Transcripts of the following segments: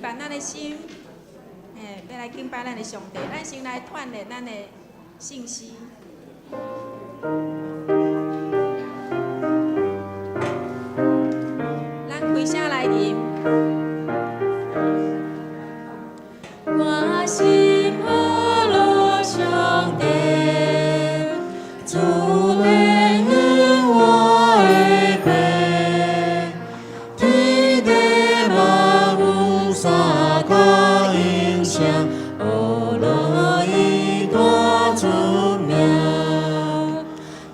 咱的心，嘿，欲來敬拜咱的上帝。咱先來鍛鍊咱的信心。咱開聲來吟。我心呵囉上帝，主憐憫我的爸，天地萬有三個音聲，呵囉伊大出名。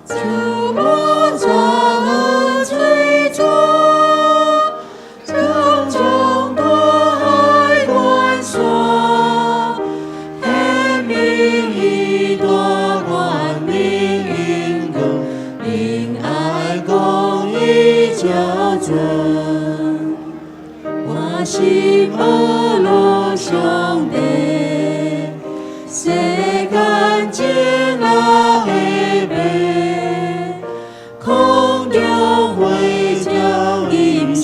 主無怎吹轉，將將大海關山，顯明伊大權柄榮光，仁愛公義照準。我心呵囉上帝，世間情樂的爸，空中飛鳥臨時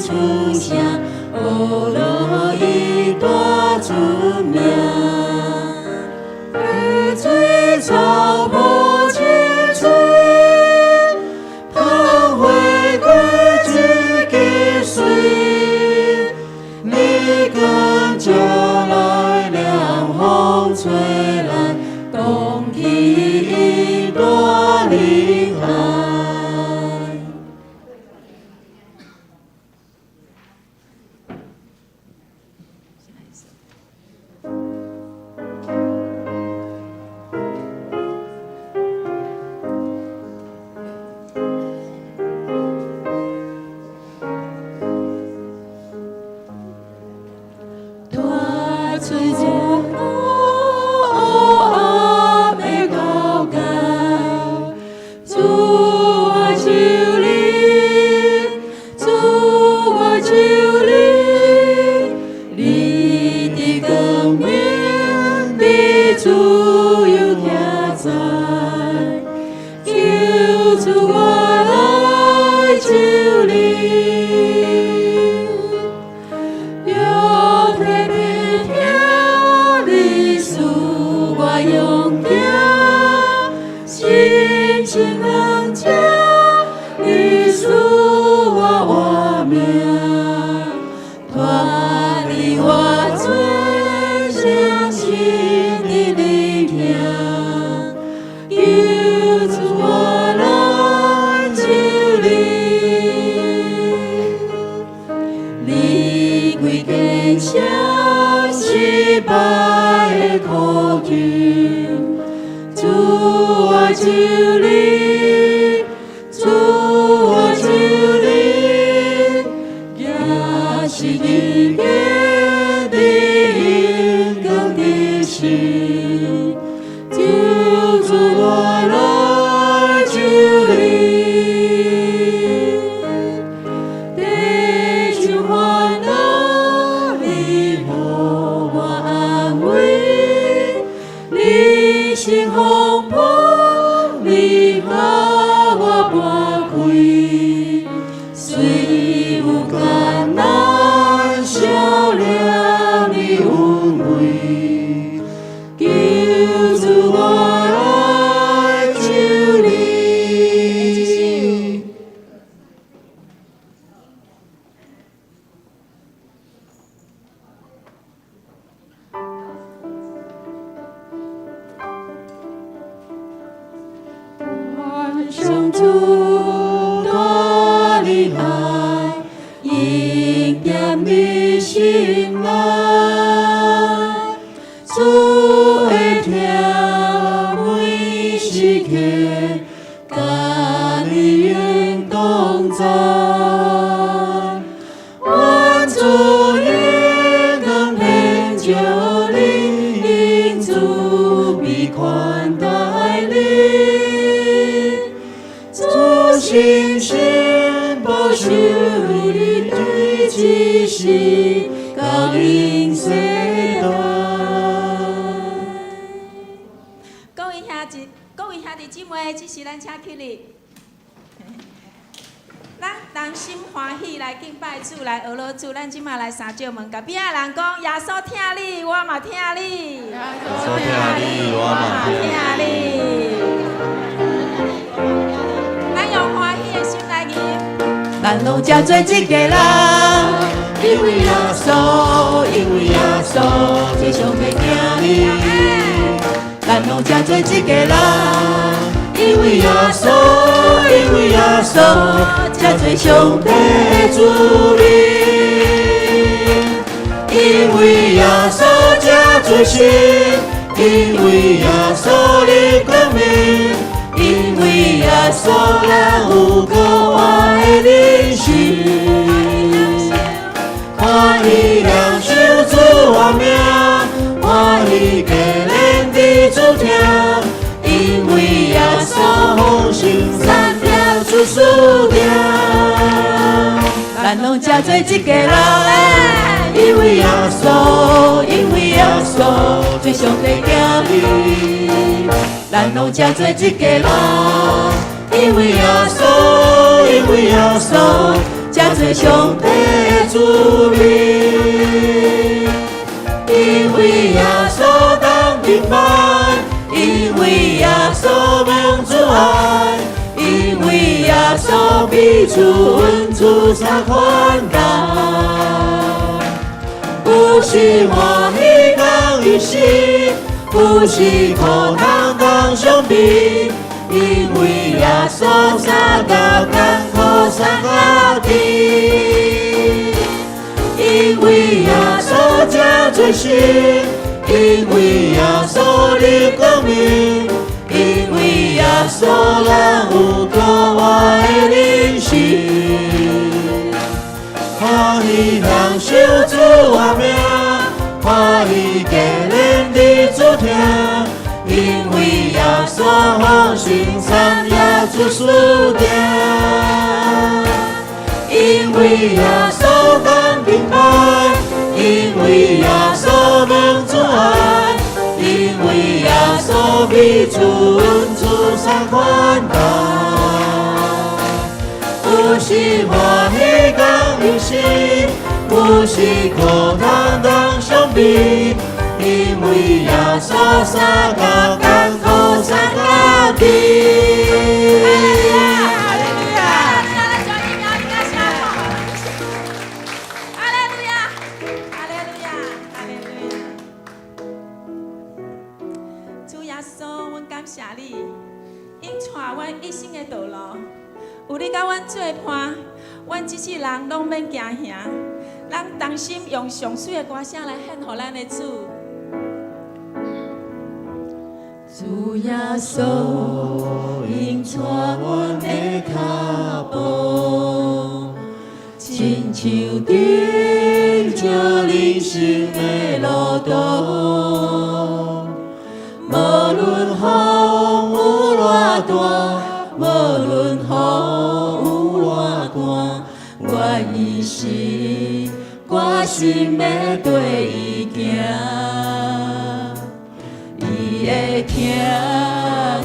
出聲，呵囉伊大出名。溪水草坡青翠，芳花果子結穗，日光照來涼風吹來，講起伊大厲害。帶出這黑暗的高界，主我求你，主我求你，你的光明的自由徛在，求主我來求你。有天的疼，你賜我勇敢，信心能強，你賜我活命，脫離我罪，相信的你疼，求主我來求你。你規堅強失敗的苦境，主我求你，主我求你，也是你堅定勇敢的心，求主我來求你。地上煩惱，你予我安慰；人生風波，你予我撥開。雖有艱難，惜念你恩惠，求主我來求你。萬上主大厲害，恩典你心內，主的疼每時刻，佮你永同在。願主榮光遍照你，用慈悲寬待你。主信心保守你對這世到永世代。各位兄弟、各位兄弟姊妹，這時咱請起立。咱同心歡喜來敬拜主，來學老主。咱這馬來三招問，共邊仔人講：耶穌疼你，我嘛疼你。耶穌疼你，我嘛疼你。咱用歡喜的心來吟。咱攏這做一家人，因為耶穌，因為耶穌，做上帝囝兒。咱攏這做一家人，因為耶穌，因為耶穌，這做上帝的子民。因為耶穌這做神，因為耶穌的光明，因為耶穌咱有閣活的人生。歡喜領受主的命，歡喜堅忍佇主疼，因為耶穌豐盛三條出輸定。咱攏這做一家人，因為耶穌，因為耶穌做上帝囝兒。咱攏這做一家人，因為耶穌，因為耶穌，這做上帝的子民。因為耶穌當平安，因為耶穌蒙主愛，因為耶穌彼此恩賜相款待。有時歡喜共憂喜，有時苦難共傷悲，因為耶穌三甲艱苦三甲甜。因為耶穌這做神，因為耶穌的光明，因為耶穌咱有閣活的人生。歡喜享受主的命，歡喜堅忍佇主疼，因為耶穌豐盛三也出輸定。因為耶穌講平安，因為耶穌蒙主愛，因為耶穌彼此恩賜相款待。有時歡喜共憂喜，有時苦難同傷悲，因為耶穌三甲艱苦三甲甜。哈利路亞，哈利路亞，哈利路亞，哈利路亞。主耶穌，阮感謝你，引帶阮一生的道路，有你佮阮做伴，阮這世人攏免驚嚇。咱同心用上媠的歌聲來獻予咱的主。主耶穌引帶阮的跤步，親像燈照人生的路途。無論風有偌大，無論雨有偌寒，我一心決心欲綴伊行。伊會疼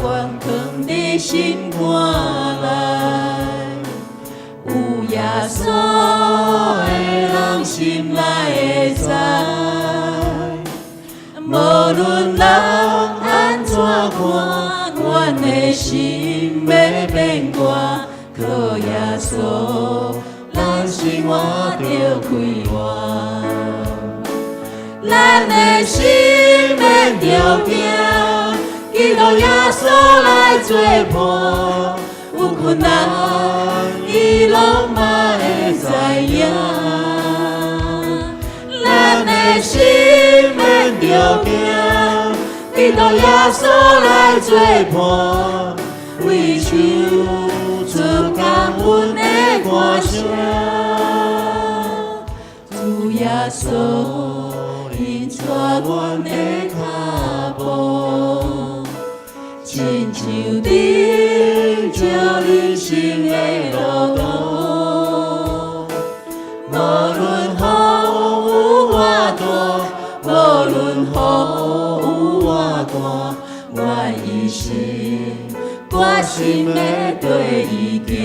阮囥佇心肝內，有耶穌的人心內會知，無論人按怎看，阮的心欲變卦，靠耶穌，咱生活著快活。咱的心免著驚，基督耶穌來做伴，有困難伊攏嘛會知影。咱的心免著驚，基督耶穌來做伴，為唱出感恩的歌聲。主耶穌引帶阮的跤步，親像燈照人生的路途。無論風有偌大，無論雨有偌寒，我一心決心欲綴伊行。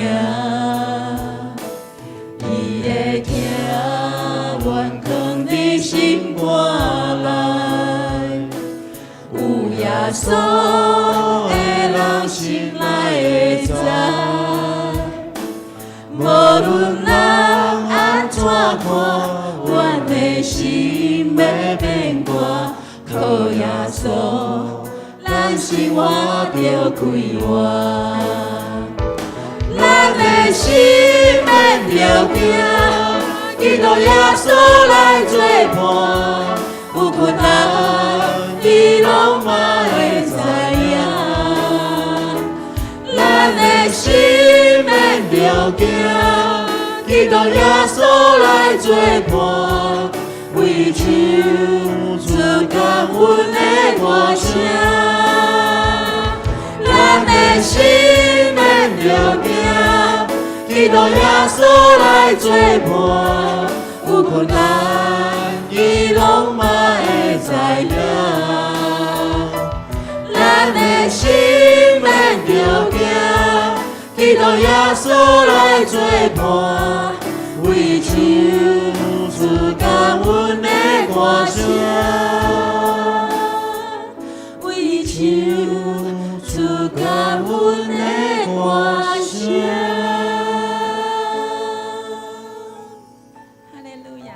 心肝內。有耶穌的人心內會知，無論人按怎看，阮的心欲變寒，靠耶穌，咱生活著快活。咱的心免著驚，基督耶穌來做伴，有困難伊攏嘛會知影。咱的心免著驚，基督耶穌來做伴，為唱出感恩的歌聲。咱的心免著驚，基督耶穌來做伴，有困難伊攏嘛會知影。咱的心免著驚，基督耶穌來做伴，為唱出感恩的歌聲，為唱出感恩的歌聲。哈利路亞，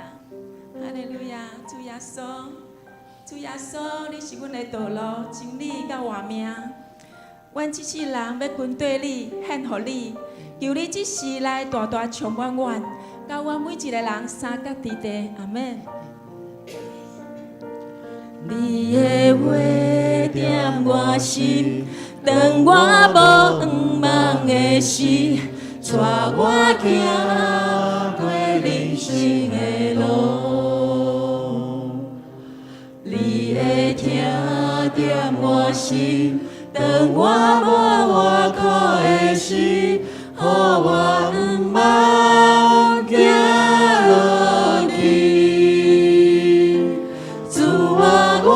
哈利路亞，主耶穌，主耶穌，你是阮的道路、真理佮活命。阮這世人欲跟綴你，獻予你，求你這時來大大充滿阮，佮阮每一个人相佮佇地，阿們。你的話踮我心，當我無向望的時，帶我行過人生的路。你的疼踮我心，當我無倚靠的時，予我毋茫行落去。主啊，我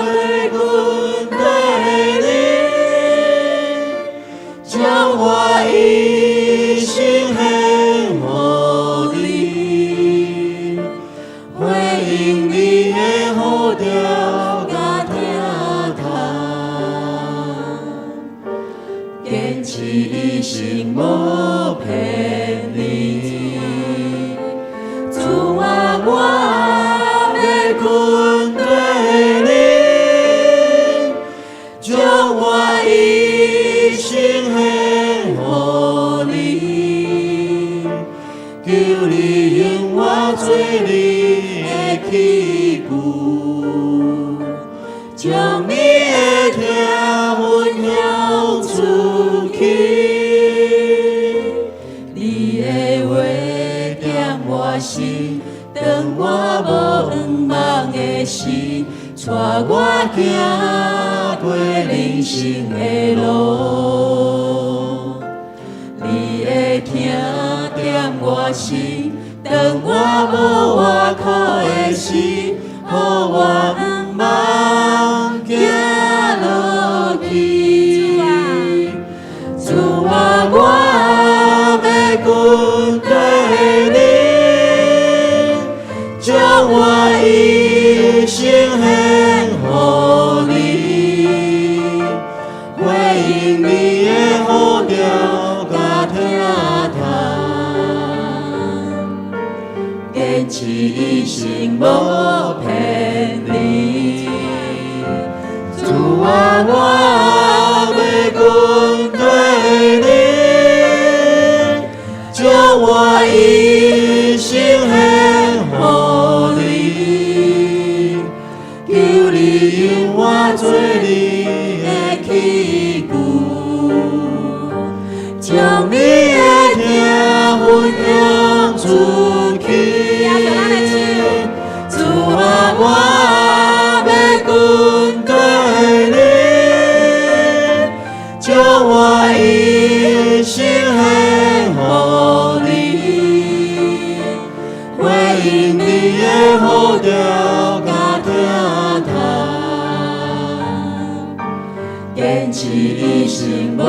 欲跟綴你，將我一生獻予你，回應你的呼召佮疼痛，堅持一生無偏離。主啊，我欲跟綴你，將我一生獻予你，求你用我做你的器具，將你的疼分享出去。你的話踮我心，當我無向望的時，帶我行過人生的路。你的疼踮我心，當我無倚靠的時，予我毋茫行落去。主啊，我欲跟綴你，將我一生獻予你，回應你的呼召佮疼痛，堅持一生無偏離。主啊，我欲跟綴你，將我一生獻予你，求你用我做你的器具，將你的疼分享出去。主啊，我欲跟綴你，將我一生獻予你，回應你的呼召佮疼痛，堅持一生無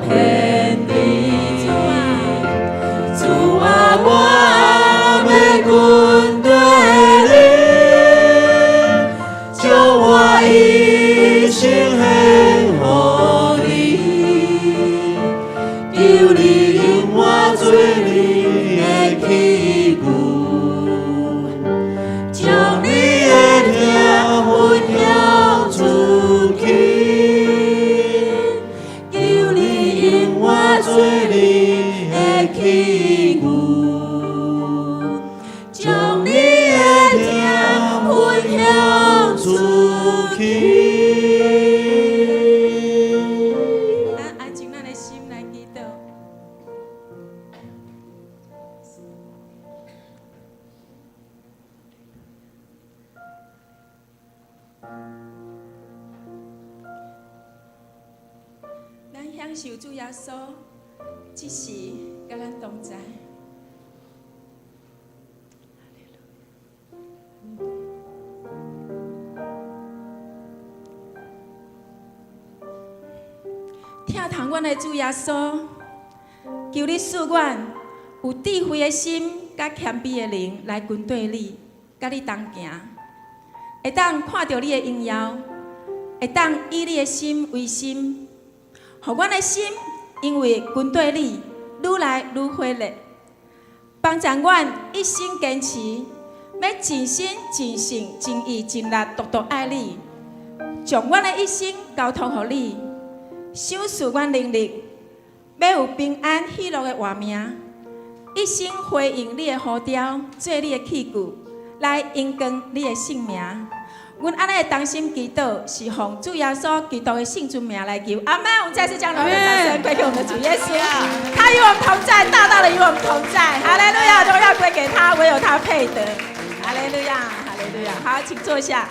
偏離。主啊，我欲跟綴你，咱享受主耶穌，這時佮咱同在。疼痛阮的主耶穌，求你賜阮有智慧的心，佮謙卑的靈來跟綴你，佮你同行，會當看著你的榮耀，會當以你的心為心，予阮的心因為跟綴你，愈來愈火熱，幫助阮一生堅持，欲盡心、盡性、盡意、盡力，獨獨愛你，將阮的一生交託予你，賞賜阮能力，欲有平安喜樂的活命，一生回應你的呼召，做你的器具，來榮光你的聖名。阮按呢同心祈禱，是奉主耶穌基督的聖尊名來求。阿門。我們再次將榮耀掌聲歸給我們的主耶穌，他與我們同在，大大的與我們同在。哈利路亞，榮耀歸給他，唯有他配得。哈利路亞，哈利路亞。好，請坐下。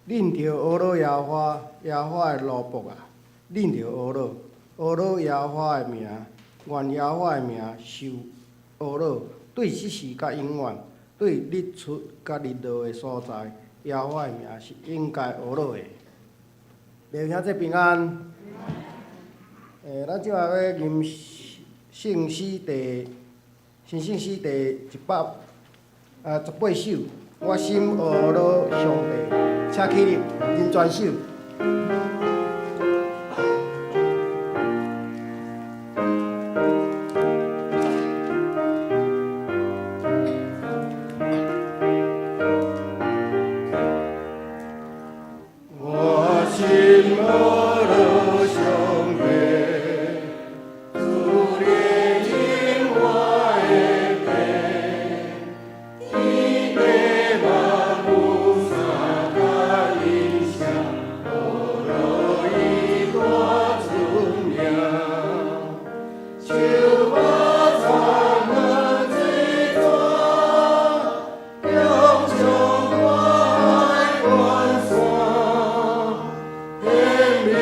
恁著呵咾耶和華，耶和華的奴僕啊！恁著呵咾，呵咾耶和華的名，願耶和華的名受呵咾，對彼時佮永遠，對日出佮日落的所在，耶和華的名是應該呵咾的。弟兄姊妹平安。咱這下欲吟聖詩第新聖詩第118首，我心呵咾上帝，請起立，吟全首。我心呵咾上帝，主憐憫我的父，天地萬物三甲音聲，呵咾伊大尊名。樹木草木水泉，強上大海關山，顯明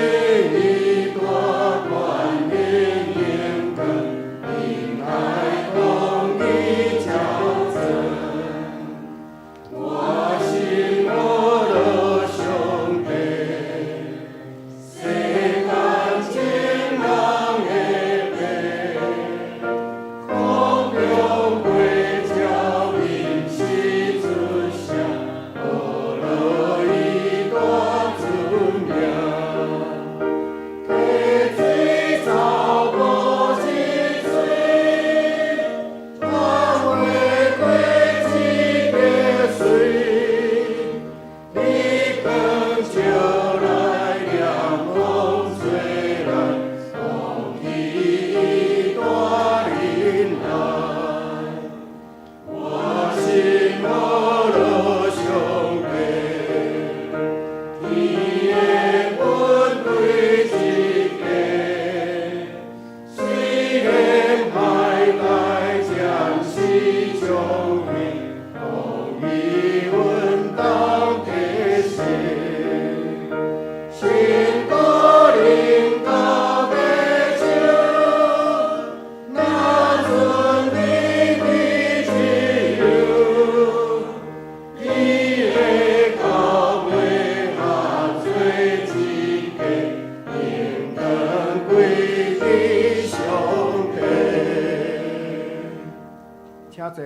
坐。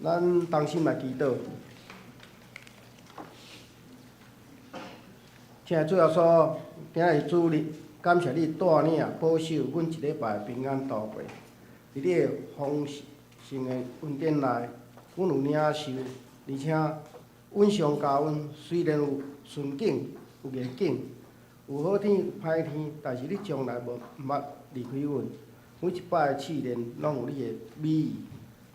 咱同心来祈禱。親愛的主耶穌，今仔日主日，感謝你帶領保守阮一禮拜平安度過。佇你的豐盛的恩典內，阮有領受，而且阮上加阮雖然有順境、有逆境，有好天有歹天，但是你從來無毋捌離開阮。每一擺的試煉，攏有你的美意；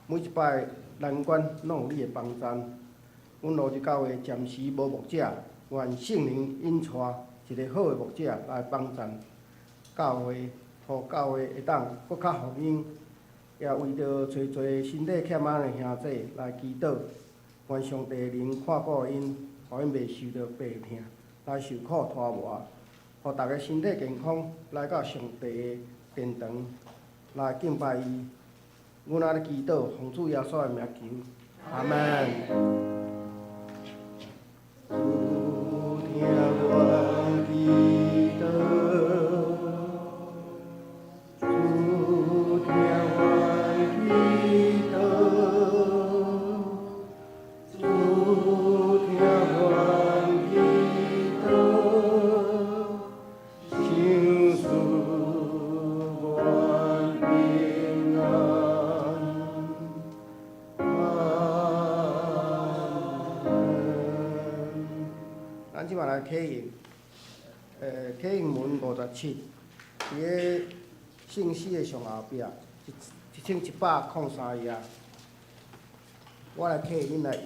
每一擺的難關，攏有你的幫贊。阮羅日教會暫時無牧者，願聖靈引帶一个好的牧者來幫贊教會，予教會會當閣較復興。也為著濟濟身體欠安的兄弟來祈禱，願上帝靈看顧𪜶，予𪜶袂受著病痛，來受苦拖磨，予逐家身體健康，來到上帝的殿堂來敬拜伊。阮按呢祈禱，奉主耶穌的名求，阿門。主聽我祈禱，主聽我祈禱，主聽我祈禱，賞賜我平安。阿門。咱這擺來啟應，啟應文57，佇个聖詩的上後壁，1103頁。我來啟應，恁來應。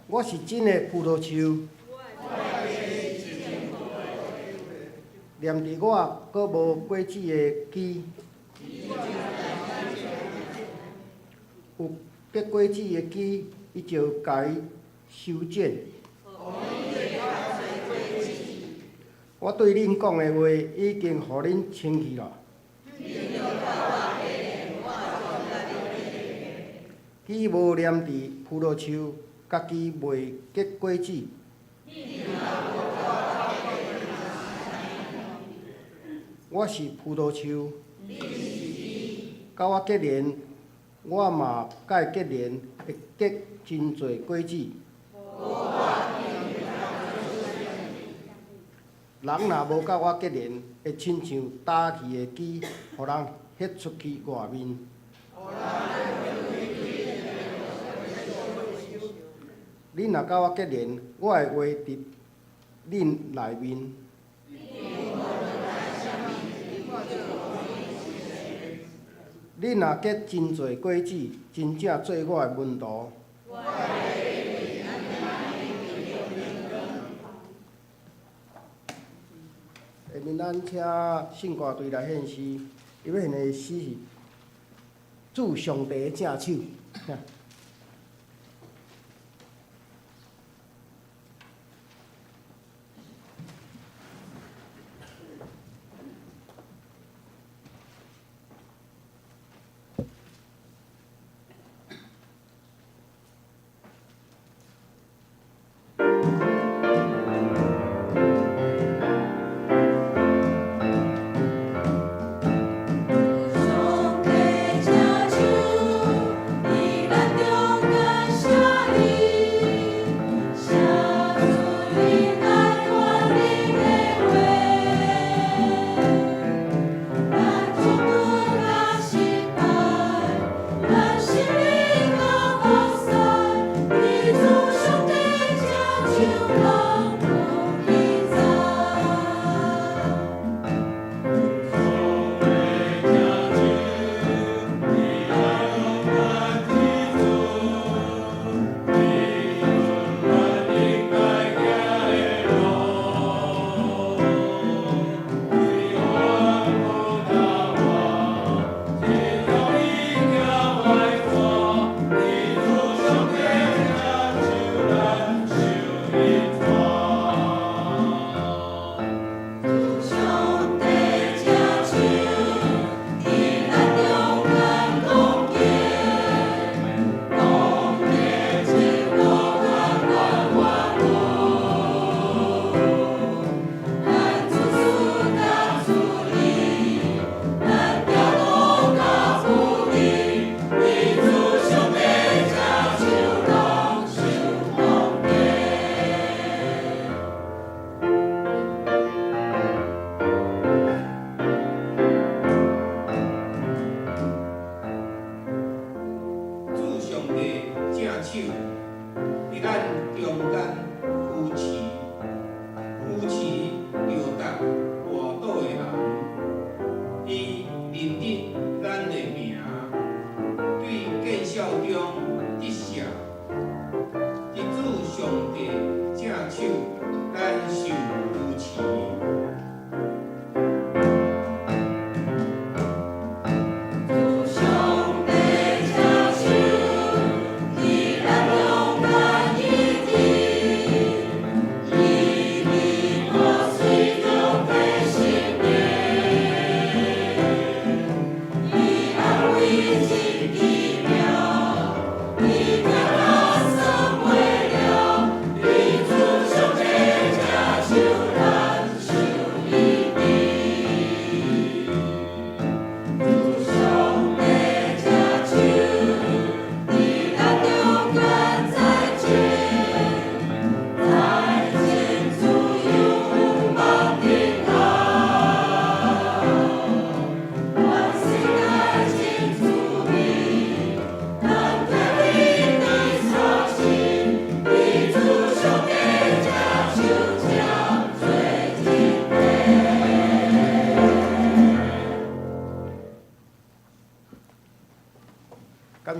我是真的葡萄樹，黏佇我閣無果子的枝，有結果子的枝，伊就共伊修剪。我對恁講的話，已經予恁清氣了。枝無黏佇葡萄樹，家己袂結果子。我是葡萄樹，佮我結連，我嘛佮伊結連，會結真濟果子。人若無佮我結連，會親像焦去的枝，予人彼出去外面。恁若佮我結連，我的話佇恁內面。恁若結真濟果子，真正做我的門徒。下面咱請聖歌隊來獻詩，伊欲獻的詩是《主上帝的正手》。上帝正手，伊咱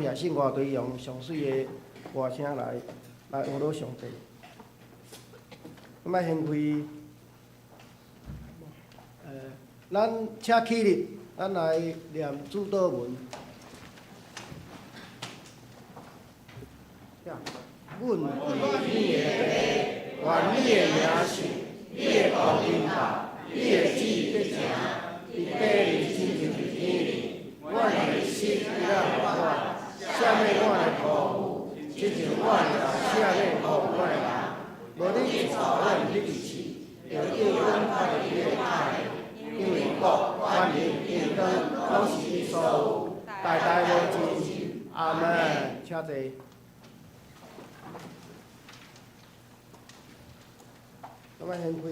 舉聖歌隊用上媠的歌聲來來呵咾上帝。咁啊，先開，咱請起立，咱來念主禱文。阮佇天的父，願你的名聖，你的國臨到，你的旨意得成，佇地裡親像佇天裡。阮的食今仔予阮，赦免阮的辜負，親像阮也赦免辜負阮的人。無你帶阮入去試，著救阮脫離彼个歹的。因為國、權柄、榮光，攏是你所有，代代無盡。阿門。請坐。咱先開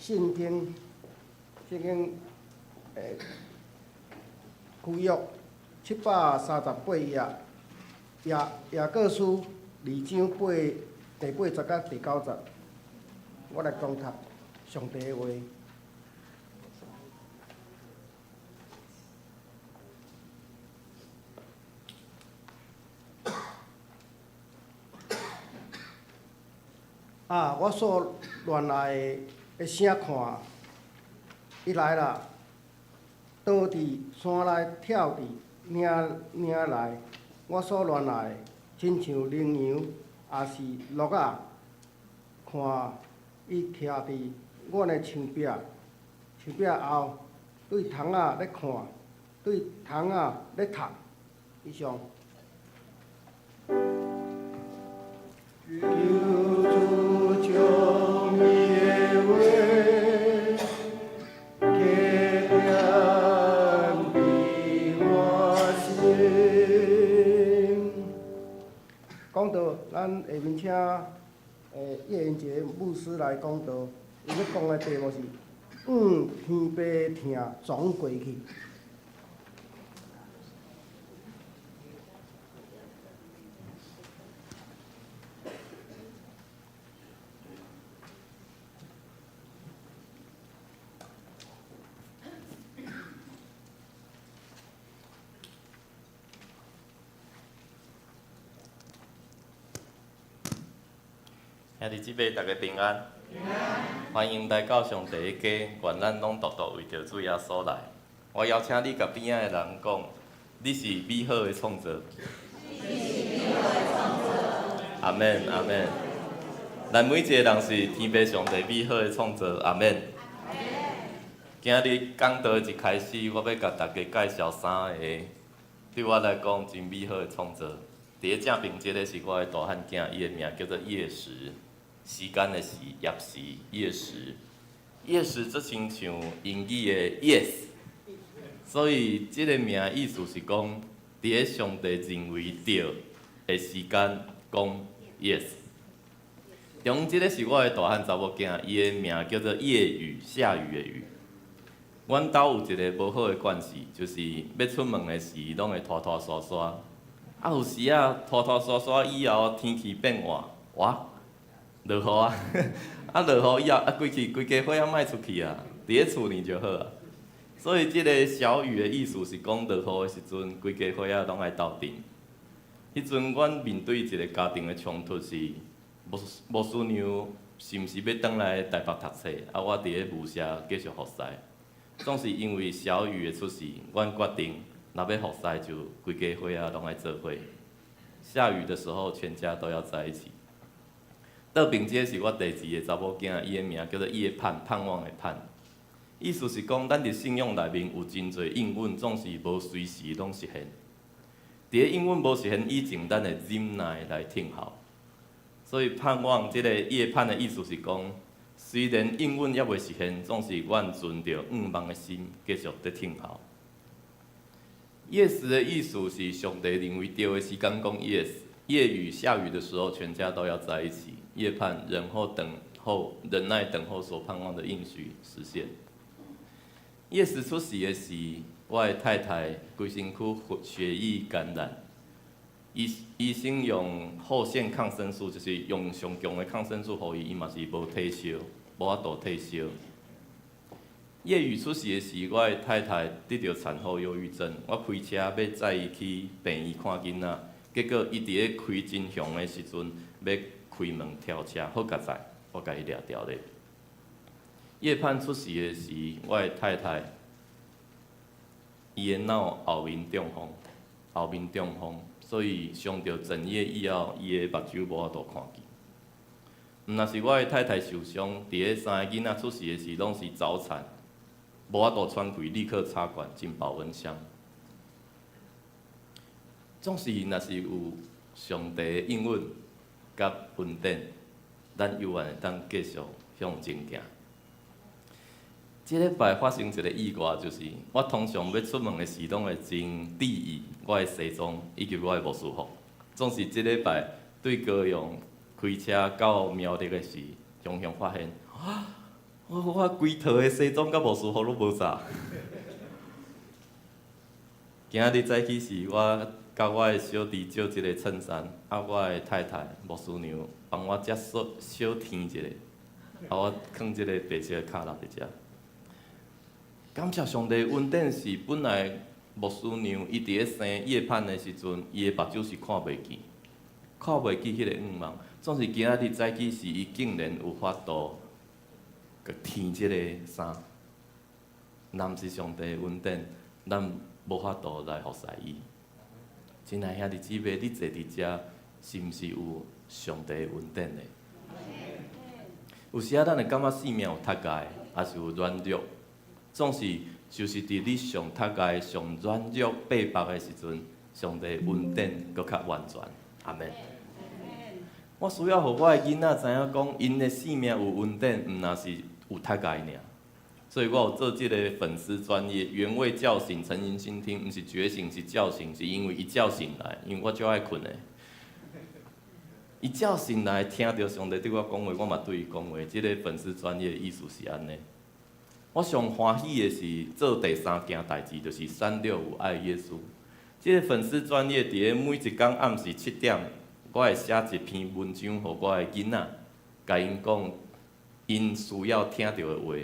聖經，聖經舊約738頁，雅各書二章八第八節佮第九節，我來講讀上帝的話。啊！我所戀愛的聲看，伊來啦，倒佇山內，跳佇嶺嶺內。我所戀愛的，親像羚羊，抑是鹿仔。看，伊徛佇阮的牆壁，牆壁後，對窗仔咧看，對窗仔咧讀。以上。求主將伊的話，加添佇我心。講道，咱下面請葉英傑牧師來講道。伊欲講的題目是：向天父疼總過去。兄弟姊妹，大家平安。歡迎來到上帝的家，願咱攏獨獨為著主耶穌來。我邀請你共邊仔的人講，你是美好的創造。阿們，阿們。咱每一个人是天父上帝美好的創造，阿們。今日講道一開始，我欲共大家介紹三个對我來講真美好的創造。佇咧正爿這个是我的大漢囝，伊的名叫做葉時，時間的時，葉時，葉時。葉時足親像英語的 yes，所以這个名意思是講，佇咧上帝認為對的時間講 yes。中這个是我的大漢查某囝，伊的名叫做葉雨，下雨的雨。阮兜有一个無好的慣勢，就是欲出門的時，攏會拖拖沙沙。啊，有時仔拖拖沙沙以後，天氣變換，哇，落雨啊！啊，落雨以後，啊，規氣規家伙仔莫出去啊，佇咧厝裡就好啊。所以這个小雨的意思是講，落雨的時陣，規家伙仔攏愛鬥陣。彼陣阮面對一个家庭的衝突是，牧牧師娘是毋是欲轉來台北讀冊？啊，我佇咧霧社繼續服侍。總是因為小雨的出世，阮決定。若欲服侍就規家伙仔攏愛做伙。下雨的時候，全家都要在一起。倒爿這是我第二个查某囝，伊的名叫做葉盼，盼望的盼。意思是講，咱佇信仰內面有真濟應允，總是無隨時攏實現。佇咧應允無實現以前，咱會忍耐來等候。所以盼望這个葉盼的意思是講，雖然應允猶未實現，總是阮存著向望的心，繼續佇等候。Yes 的意思是上帝認為對的時間講 yes。葉雨下雨的時候，全家都要在一起。葉盼，然後等候，忍耐等候所盼望的應許實現。Yes 出世的時，我的太太規身軀血液感染，醫生用後線抗生素，就是用上強的抗生素予伊，伊嘛是無退燒，無法度退燒。葉宇出世的時，我的太太得著產後憂鬱症，我開車欲載伊去病院看囡仔，結果伊佇咧開真雄的時陣，欲開門跳車，好佳哉，我共伊掠牢咧。葉盼出世的時，我的太太伊的腦後面中風，後面中風，所以傷著枕葉以後，伊的目睭無法度看見。毋若是我的太太受傷，佇咧三个囡仔出世的時，攏是早產，無法度喘氣，立刻插管進保溫箱。總是若是有上帝的應允佮恩典，咱猶原會當繼續向前行。這禮拜發生一個意外，就是我通常欲出門的時，攏會真注意我的西裝以及我的牧師服。總是這禮拜對高雄開車到苗栗的時，雄雄發現，我規套的西裝佮牧師服攏無紮。今仔日早起時，我佮我的小弟借一个襯衫，啊，我的太太牧師娘幫我才小小添一个，啊，我囥這个白色的卡拉佇遮。感謝上帝恩典是本來牧師娘伊佇咧生葉盼的時陣，伊的目睭是看袂見，看袂見彼個向望。總是今仔日早起時，伊竟然有法度閣添這個衫。若毋是上帝的恩典，咱無法度來服侍伊。親愛兄弟姊妹，你坐佇遮，是毋是有上帝的恩典呢？有時仔咱會感覺性命有踢礙，抑是有軟弱，總是就是佇你上踢礙、上軟弱、爬縛的時陣，上帝恩典閣較完全。阿們。我需要予我的囡仔知影講，𪜶的性命有恩典，毋若是有踢礙爾。所以我有做這个粉絲專頁，原味叫醒陳盈欣聽，毋是覺醒，是叫醒，是因為伊叫醒來，因為我足愛睏的。伊叫醒來，聽著上帝對我講話，我嘛對伊講話。這个粉絲專頁意思是按呢。我上歡喜的是做第三件代誌，就是365愛耶穌。這个粉絲專頁佇咧每一工暗時7點，我會寫一篇文章予我的囡仔，共𪜶講𪜶需要聽著的話。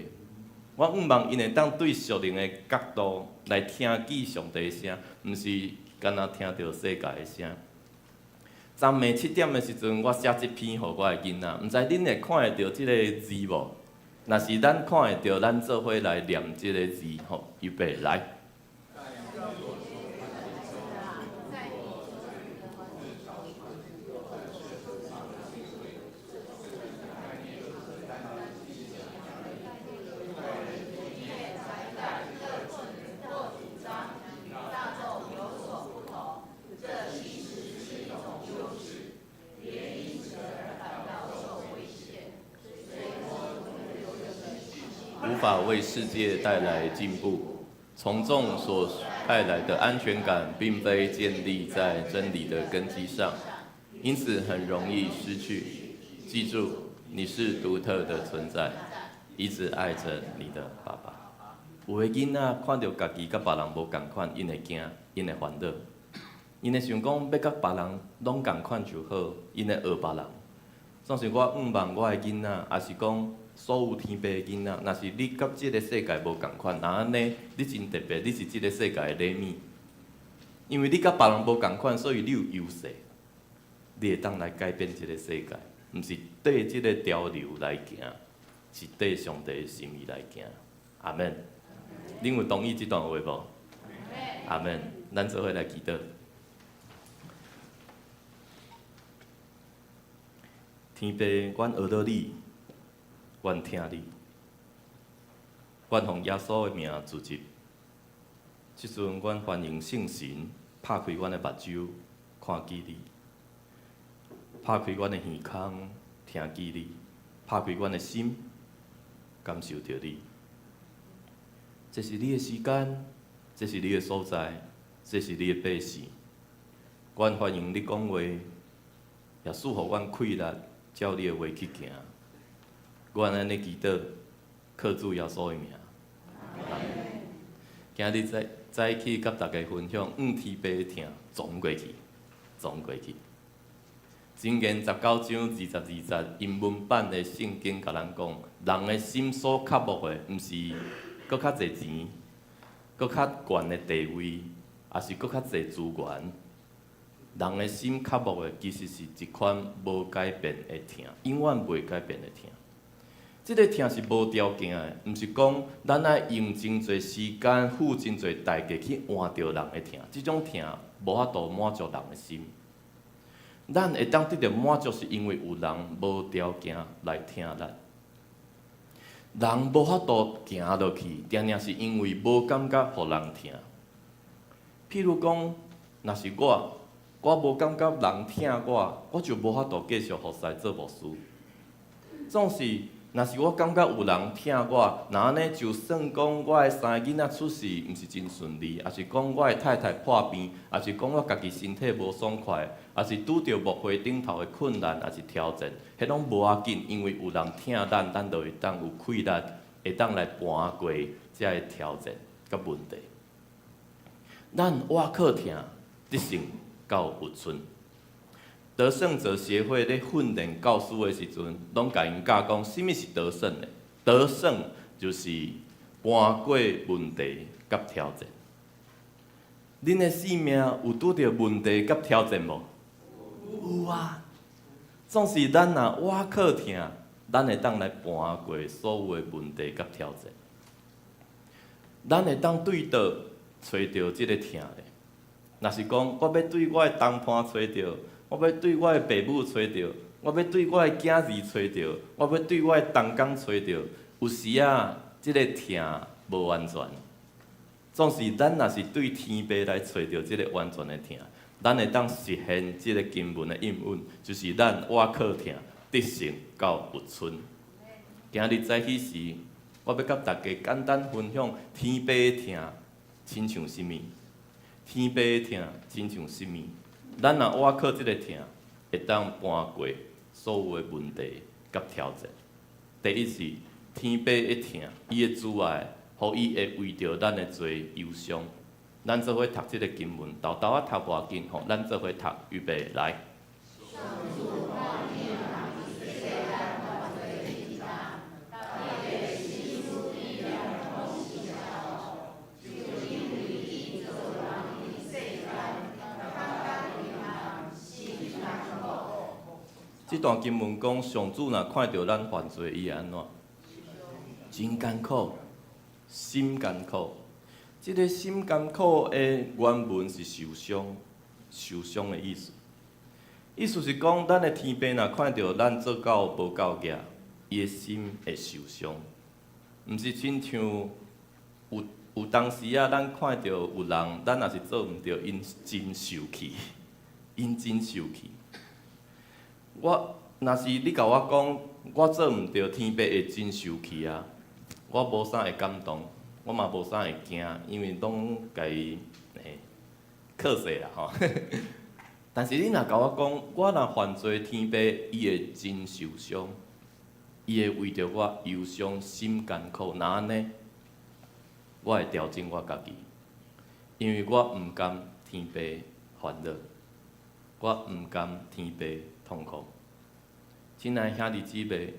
我向望𪜶會當對屬靈的角度來聽見上帝的聲，毋是干焦聽著世界的聲。昨暝7點的時陣，我寫這篇予我的囡仔，毋知恁會看會著這个字無？若是咱看會著，咱做伙來念這个字吼，預備來。無法為世界帶來進步，從眾所帶來的安全感，並非建立在真理的根基上，因此很容易失去。記住，你是獨特的存在，一直愛著你的爸爸。有的囡仔看著家己佮別人無仝款，𪜶會驚，𪜶會煩惱，𪜶會想講欲佮別人攏仝款就好，𪜶會學別人。總是我向望我的囡仔，抑是講所有天父的囡仔，若是你佮這个世界無仝款，若按呢，你真特別，你是這个世界的禮物。因為你佮別人無仝款，所以你有優勢，你會當來改變這个世界，毋是綴這个潮流來行，是綴上帝的心意來行。阿們。恁有同意這段話無？阿們。咱做伙來祈禱。天父，阮學著你，阮聽你，阮奉耶穌的名辭職。這陣，阮歡迎聖神拍開阮的目睭，看見你；拍開阮的耳孔，聽見你；拍開阮的心，感受著你。這是你的時間，這是你的所在，這是你的百姓。阮歡迎你講話，也賜予阮氣力，照你的話去行。阮按呢祈禱，靠主耶穌的名。今日早早起佮大家分享，向天父疼，撞過去，撞過去。箴言19章22節英文版的聖經共咱講，人的心所渴慕的，毋是閣較濟錢，閣較懸的地位，抑是閣較濟資源。人的心渴慕的，其實是一款無改變的疼，永遠袂改變的疼。這个疼是無條件的，毋是講咱愛用真濟時間、付真濟代價去換著人的疼。這種疼無法度滿足人的心。咱會當得著滿足，是因為有人無條件來疼咱。人無法度行落去，定定是因為無感覺予人疼。譬如講，若是我，我無感覺人疼我，我就無法度繼續服侍做牧師。總是，若是我感覺有人疼我，若按呢就算講我的三个囡仔出世毋是真順利，抑是講我的太太破病，抑是講我家己身體無爽快，抑是拄著牧會頂頭的困難，抑是挑戰，彼攏無要緊，因為有人疼咱，咱就會當有氣力，會當來搬過這个挑戰佮問題。咱倚靠疼，得勝到有賰。得勝者協會咧訓練教師的時陣，攏共𪜶教講，啥物是得勝的？得勝就是搬過問題佮挑戰。恁的生命有拄著問題佮挑戰無？有啊。總是咱若倚靠疼，咱會當來搬過所有的問題佮挑戰。咱會當對佗揣著這个疼咧？若是講我欲對我的同伴揣著，我欲對我的爸母揣著，我欲對我的囝兒揣著，我欲對我的同工揣著，有時啊，這个疼無完全。總是咱若是對天父來揣著這个完全的疼，咱會當實現這个經文的應允，就是咱倚靠疼得勝到有賰。今日早起時，我欲佮大家簡單分享天父的疼親像啥物？天父的疼親像啥物？咱若倚靠這个疼，會當搬過所有的問題佮挑戰。第一是天父的疼，伊的慈愛，予伊會為著咱的罪憂傷。咱做伙讀這个經文，沓沓仔讀無要緊吼，咱做伙讀，預備來。這段經文講，上主若看著咱犯罪，伊會按怎？真艱苦，心艱苦。這个心艱苦的原文是受傷，受傷的意思。意思是講，咱的天父若看著咱做到無夠額，伊的心會受傷。毋是親像有有當時啊，咱看著有人，咱若是做毋著，𪜶真受氣，𪜶真受氣。我若是你共我講，我做毋著，天父會真受氣啊！我無啥會感動，我嘛無啥會驚，因為攏共伊欸靠勢啦吼。但是你若共我講，我若犯罪，天父伊會真受傷，伊會為著我憂傷心艱苦，若按呢，我會調整我家己，因為我毋甘天父煩惱，我毋甘天父痛苦。親愛兄弟姊妹，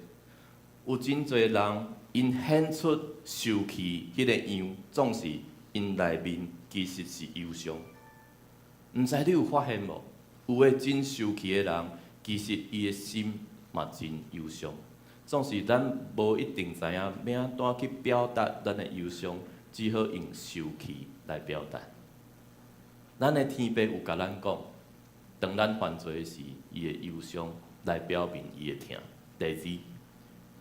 有真濟人，𪜶顯出受氣彼个樣，總是𪜶內面其實是憂傷。毋知你有發現無？有的真受氣的人，其實伊的心嘛真憂傷。總是咱無一定知影欲按怎去表達咱的憂傷，只好用受氣來表達。咱的天父有共咱講，當咱犯罪時，伊會憂傷來表明伊的疼。第二，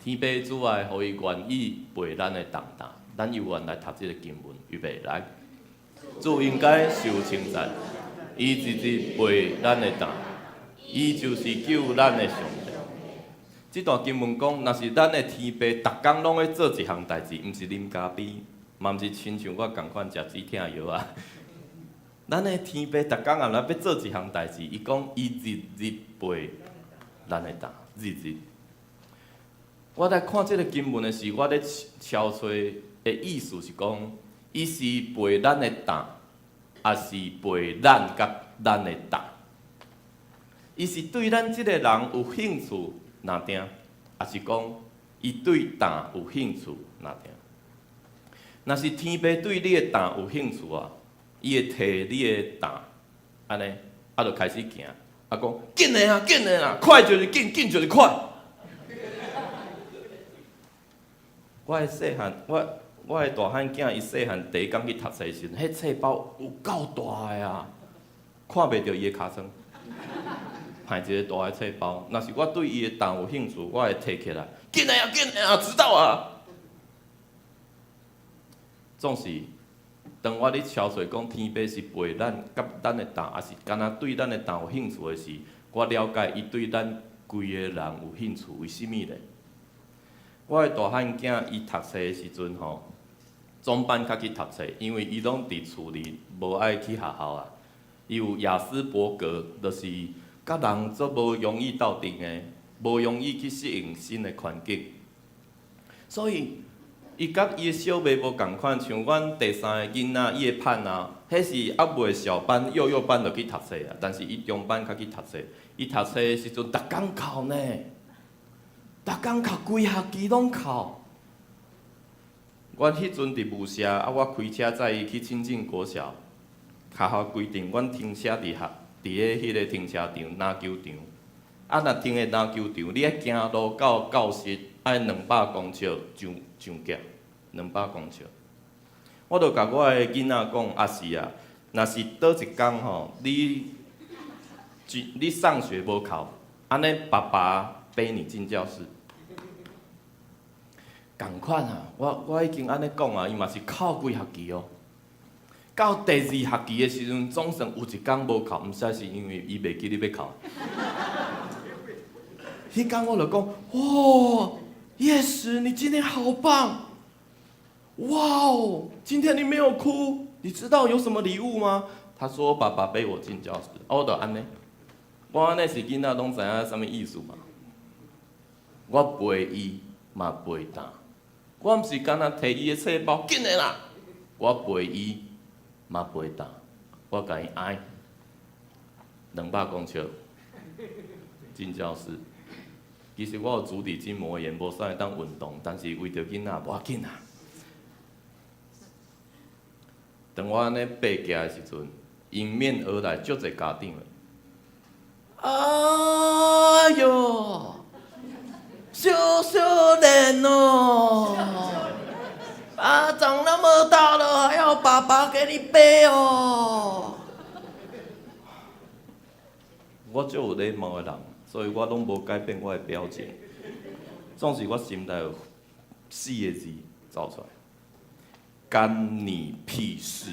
天父慈愛，予伊願意背咱的重擔。咱猶原來讀這个經文，預備來。主應該受稱讚，伊日日背咱的擔，伊就是救咱的上帝。這段經文講，若是咱的天父，逐工攏咧做一項代誌，毋是啉咖啡，嘛毋是親像我仝款食止疼藥啊。咱的天父逐工啊，若欲做一項代誌，伊講伊日日背咱的擔，日日。我在看這个經文的時，我咧敲揣的意思是講，伊是背咱的擔，抑是背咱佮咱的擔？伊是對咱這个人有興趣，若定，抑是講伊對擔有興趣，若定？若是天父對你的擔有興趣啊，伊會提你的擔，按呢，啊，就開始行，啊，講緊的啊，緊的啦，快就是緊，緊就是快。我的細漢，我的大漢囝，伊細漢第一工去讀冊時陣，彼冊包有夠大的啊，看袂著伊的尻川，捧一个大的冊包。若是我對伊的擔有興趣，我會提起來，緊的啊，緊的啊，知道啊。總是當我咧超說講天父是陪咱佮咱的擔，抑是敢若對咱的擔有興趣的時，我了解伊對咱規个人有興趣，為啥物咧？我的大漢囝伊讀冊的時陣吼，中班較去讀冊，因為伊攏佇厝裡無愛去學校啊。伊有亞斯伯格，就是佮人足無容易鬥陣的，無容易去適應新的環境，所以伊佮伊的小妹無仝款，像阮第三個囡仔，伊的盼啊，彼是猶未小班、幼幼班就去讀冊啊，但是伊中班較去讀冊。伊讀冊的時陣，逐工哭呢，逐工哭，規學期攏哭。阮彼陣佇霧社，啊，我開車載伊去清境國小。學校規定，阮停車佇學佇咧彼個停車場籃球場。啊，若停咧籃球場，你愛行路到教室，愛200公尺上上架，兩百公尺。我就共我的囡仔講，啊是啊，若是佗一工吼，你上學無哭，按呢爸爸背你進教室。仝款啊，我已經按呢講啊，伊嘛是哭規學期哦。到第二學期的時陣，總算有一工無哭，毋知是因為伊袂記得欲哭。彼工我就講，哇，Yes，你今天好棒！哇哦，今天你沒有哭，你知道有什麼禮物嗎？他說爸爸背我進教室，我就按呢。我按呢是囡仔攏知影啥物意思嘛？我陪伊嘛陪擔，我毋是干焦提伊的冊包，緊的啦。我陪伊嘛陪擔，我共伊愛200公尺進教室。其實我有足底筋膜炎，無啥會當運動，但是為著囡仔無要緊啊。當我按呢爬行的時陣，迎面而來足濟家長。哎喲，小少年哦，啊，長那麼大了，還要爸爸給你背哦。我足有禮貌的人，所以我攏無改變我的表情。總是我心內有四個字走出來：干你屁事！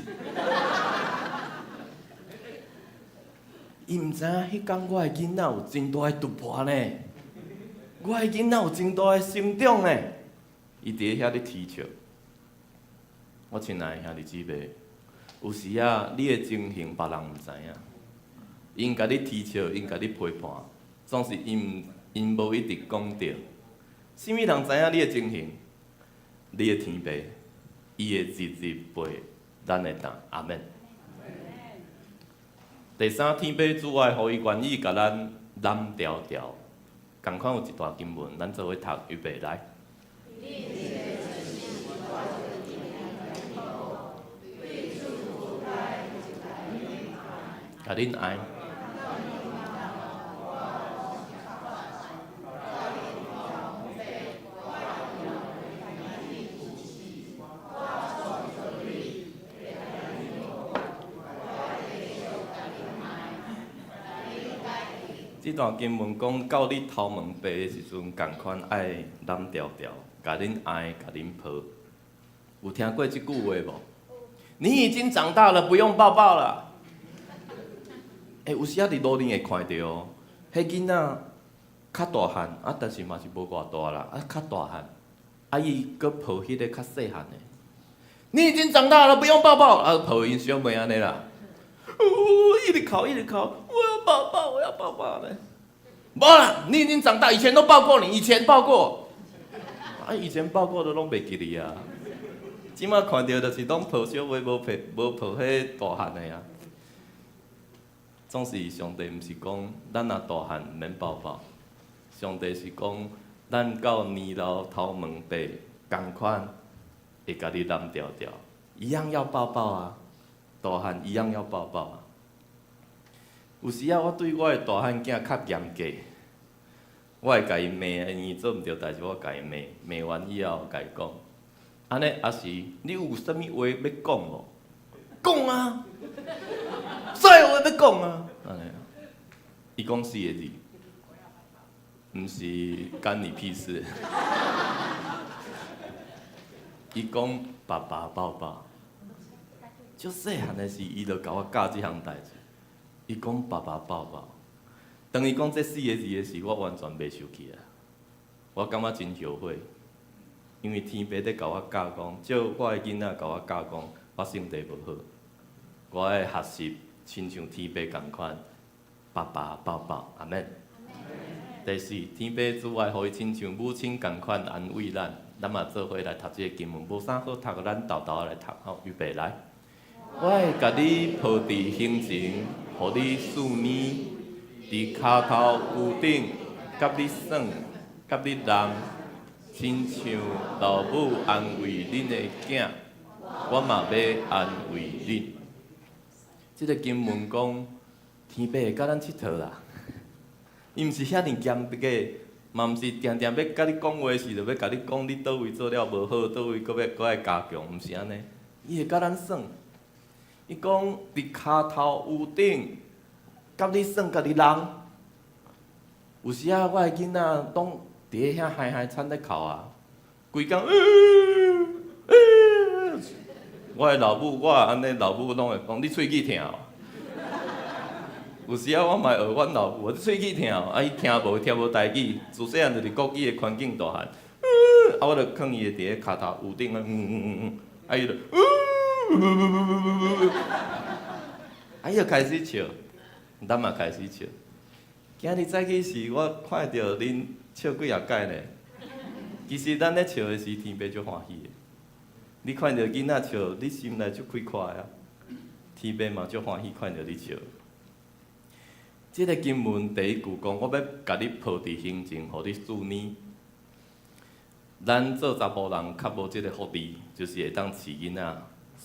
伊毋知影，彼工我的囡仔有真大的突破呢，我的囡仔有真大的成長呢。伊佇遐咧啼笑。我親愛的兄弟姊妹，有時啊，你的情形別人毋知影，𪜶共你啼笑，𪜶共你批判，總是𪜶無一定講對。啥物人知影你的情形？你的天父，伊會日日陪咱的擔。阿們。第三，天父主愛，予伊願意共咱攬牢牢。仝款有一段經文，咱做伙讀，預備來。共恁愛。這段經文講到你頭毛白的時陣，仝款愛攬牢牢，共恁愛，共恁抱。有聽過這句話無？你已經長大了，不用抱抱了。欸，有時仔佇路頂會看著哦，彼囡仔較大漢，啊，但是嘛是無偌大啦，啊，較大漢，啊，伊閣抱彼个較細漢的。你已經長大了，不用抱抱，啊，抱𪜶小妹按呢啦。嗚，一直哭，一直哭，我要抱抱，我要抱抱咧。無啦，你已經長大，以前都抱過你，以前抱過。啊，以前抱過的攏袂記得啊。這馬看著就是攏抱小妹，無抱無抱彼大漢的啊。總是上帝毋是講咱若大漢毋免抱抱，上帝是講咱到年老頭毛白仝款，會共你攬牢牢，一樣要抱抱啊，大漢一樣要抱抱啊。有時仔我對我的大漢囝較嚴格，我會共伊罵，伊做毋著代誌，我共伊罵，罵完以後，共伊講，按呢抑是你有啥物話欲講無？講啊！啥話欲講啊？按呢，伊講四个字，毋是干你屁事。伊講爸爸抱抱，足細漢的時，伊就共我教這項代誌。伊講爸爸抱抱，當伊講這四个字的時，我完全袂生氣啊！我感覺真後悔，因為天父佇共我教講，借我的囡仔共我教講，我性地無好，我愛學習親像天父仝款，爸爸抱抱，阿們。第四，天父慈愛，予伊親像母親仝款安慰咱，咱嘛做伙來讀這个經文，無啥好讀，咱沓沓來讀，好，預備來。我會共你抱佇胸前，予你欶奶，佇跤頭趺頂，佮你耍，佮你攬，親像老母安慰恁的囝，我嘛欲安慰恁。這个經文講，天父會佮咱𨑨迌啦，伊毋是遐爾嚴格，嘛毋是定定欲佮你講話時，就欲共你講你佗位做了無好，佗位閣欲閣愛加強，毋是按呢。伊會佮咱耍。伊講佇跤頭趺頂，佮你耍，佮你攬。有時仔我的囡仔攏佇遐嗨嗨慘咧哭啊，規工，我的老母，我按呢老母攏會講，你喙齒疼哦。有時仔我嘛會學阮老母，你喙齒疼哦，啊伊聽無聽無台語，自細漢就佇國語的環境大漢，啊我就囥伊佇咧跤頭趺頂啊，嗯嗯嗯嗯，啊伊就，啊伊就開始笑，咱嘛開始笑。今日早起時，我看著恁笑幾仔擺呢。其實咱咧笑的時，天父足歡喜的。你看著囡仔笑，你心內足快活的啊。天父嘛足歡喜看著你笑。這个經文第一句講，我欲共你抱佇胸前，予你欶奶。咱做查埔人較無這个福利，就是會當飼囡仔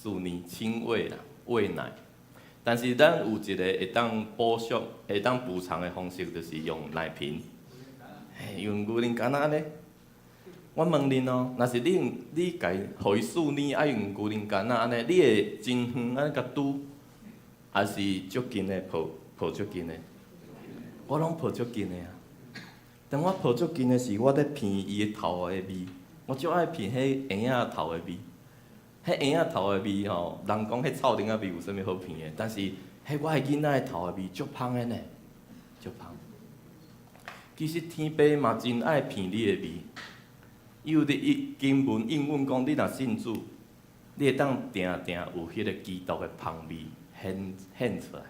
欶奶、親餵啦、餵奶。但是咱有一个會當補償、會當補償的方式，就是用奶瓶。嘿，用牛奶敢若按呢。我問恁哦，若是你用你共伊予伊欶奶，愛用牛奶敢若按呢，你會真遠按呢共拄，抑是足近的抱抱足近的？我攏抱足近的啊。當我抱足近的時，我咧鼻伊的頭的味，我足愛鼻彼嬰仔頭的味。彼嬰仔頭的味吼，人講彼臭奶仔味有啥物好鼻的？但是彼我的囡仔的頭的味足芳的呢，足芳。其實天父嘛真愛鼻你的味。伊有佇伊經文應允講，你若信主，你會當定定有彼个基督的芳味顯顯出來，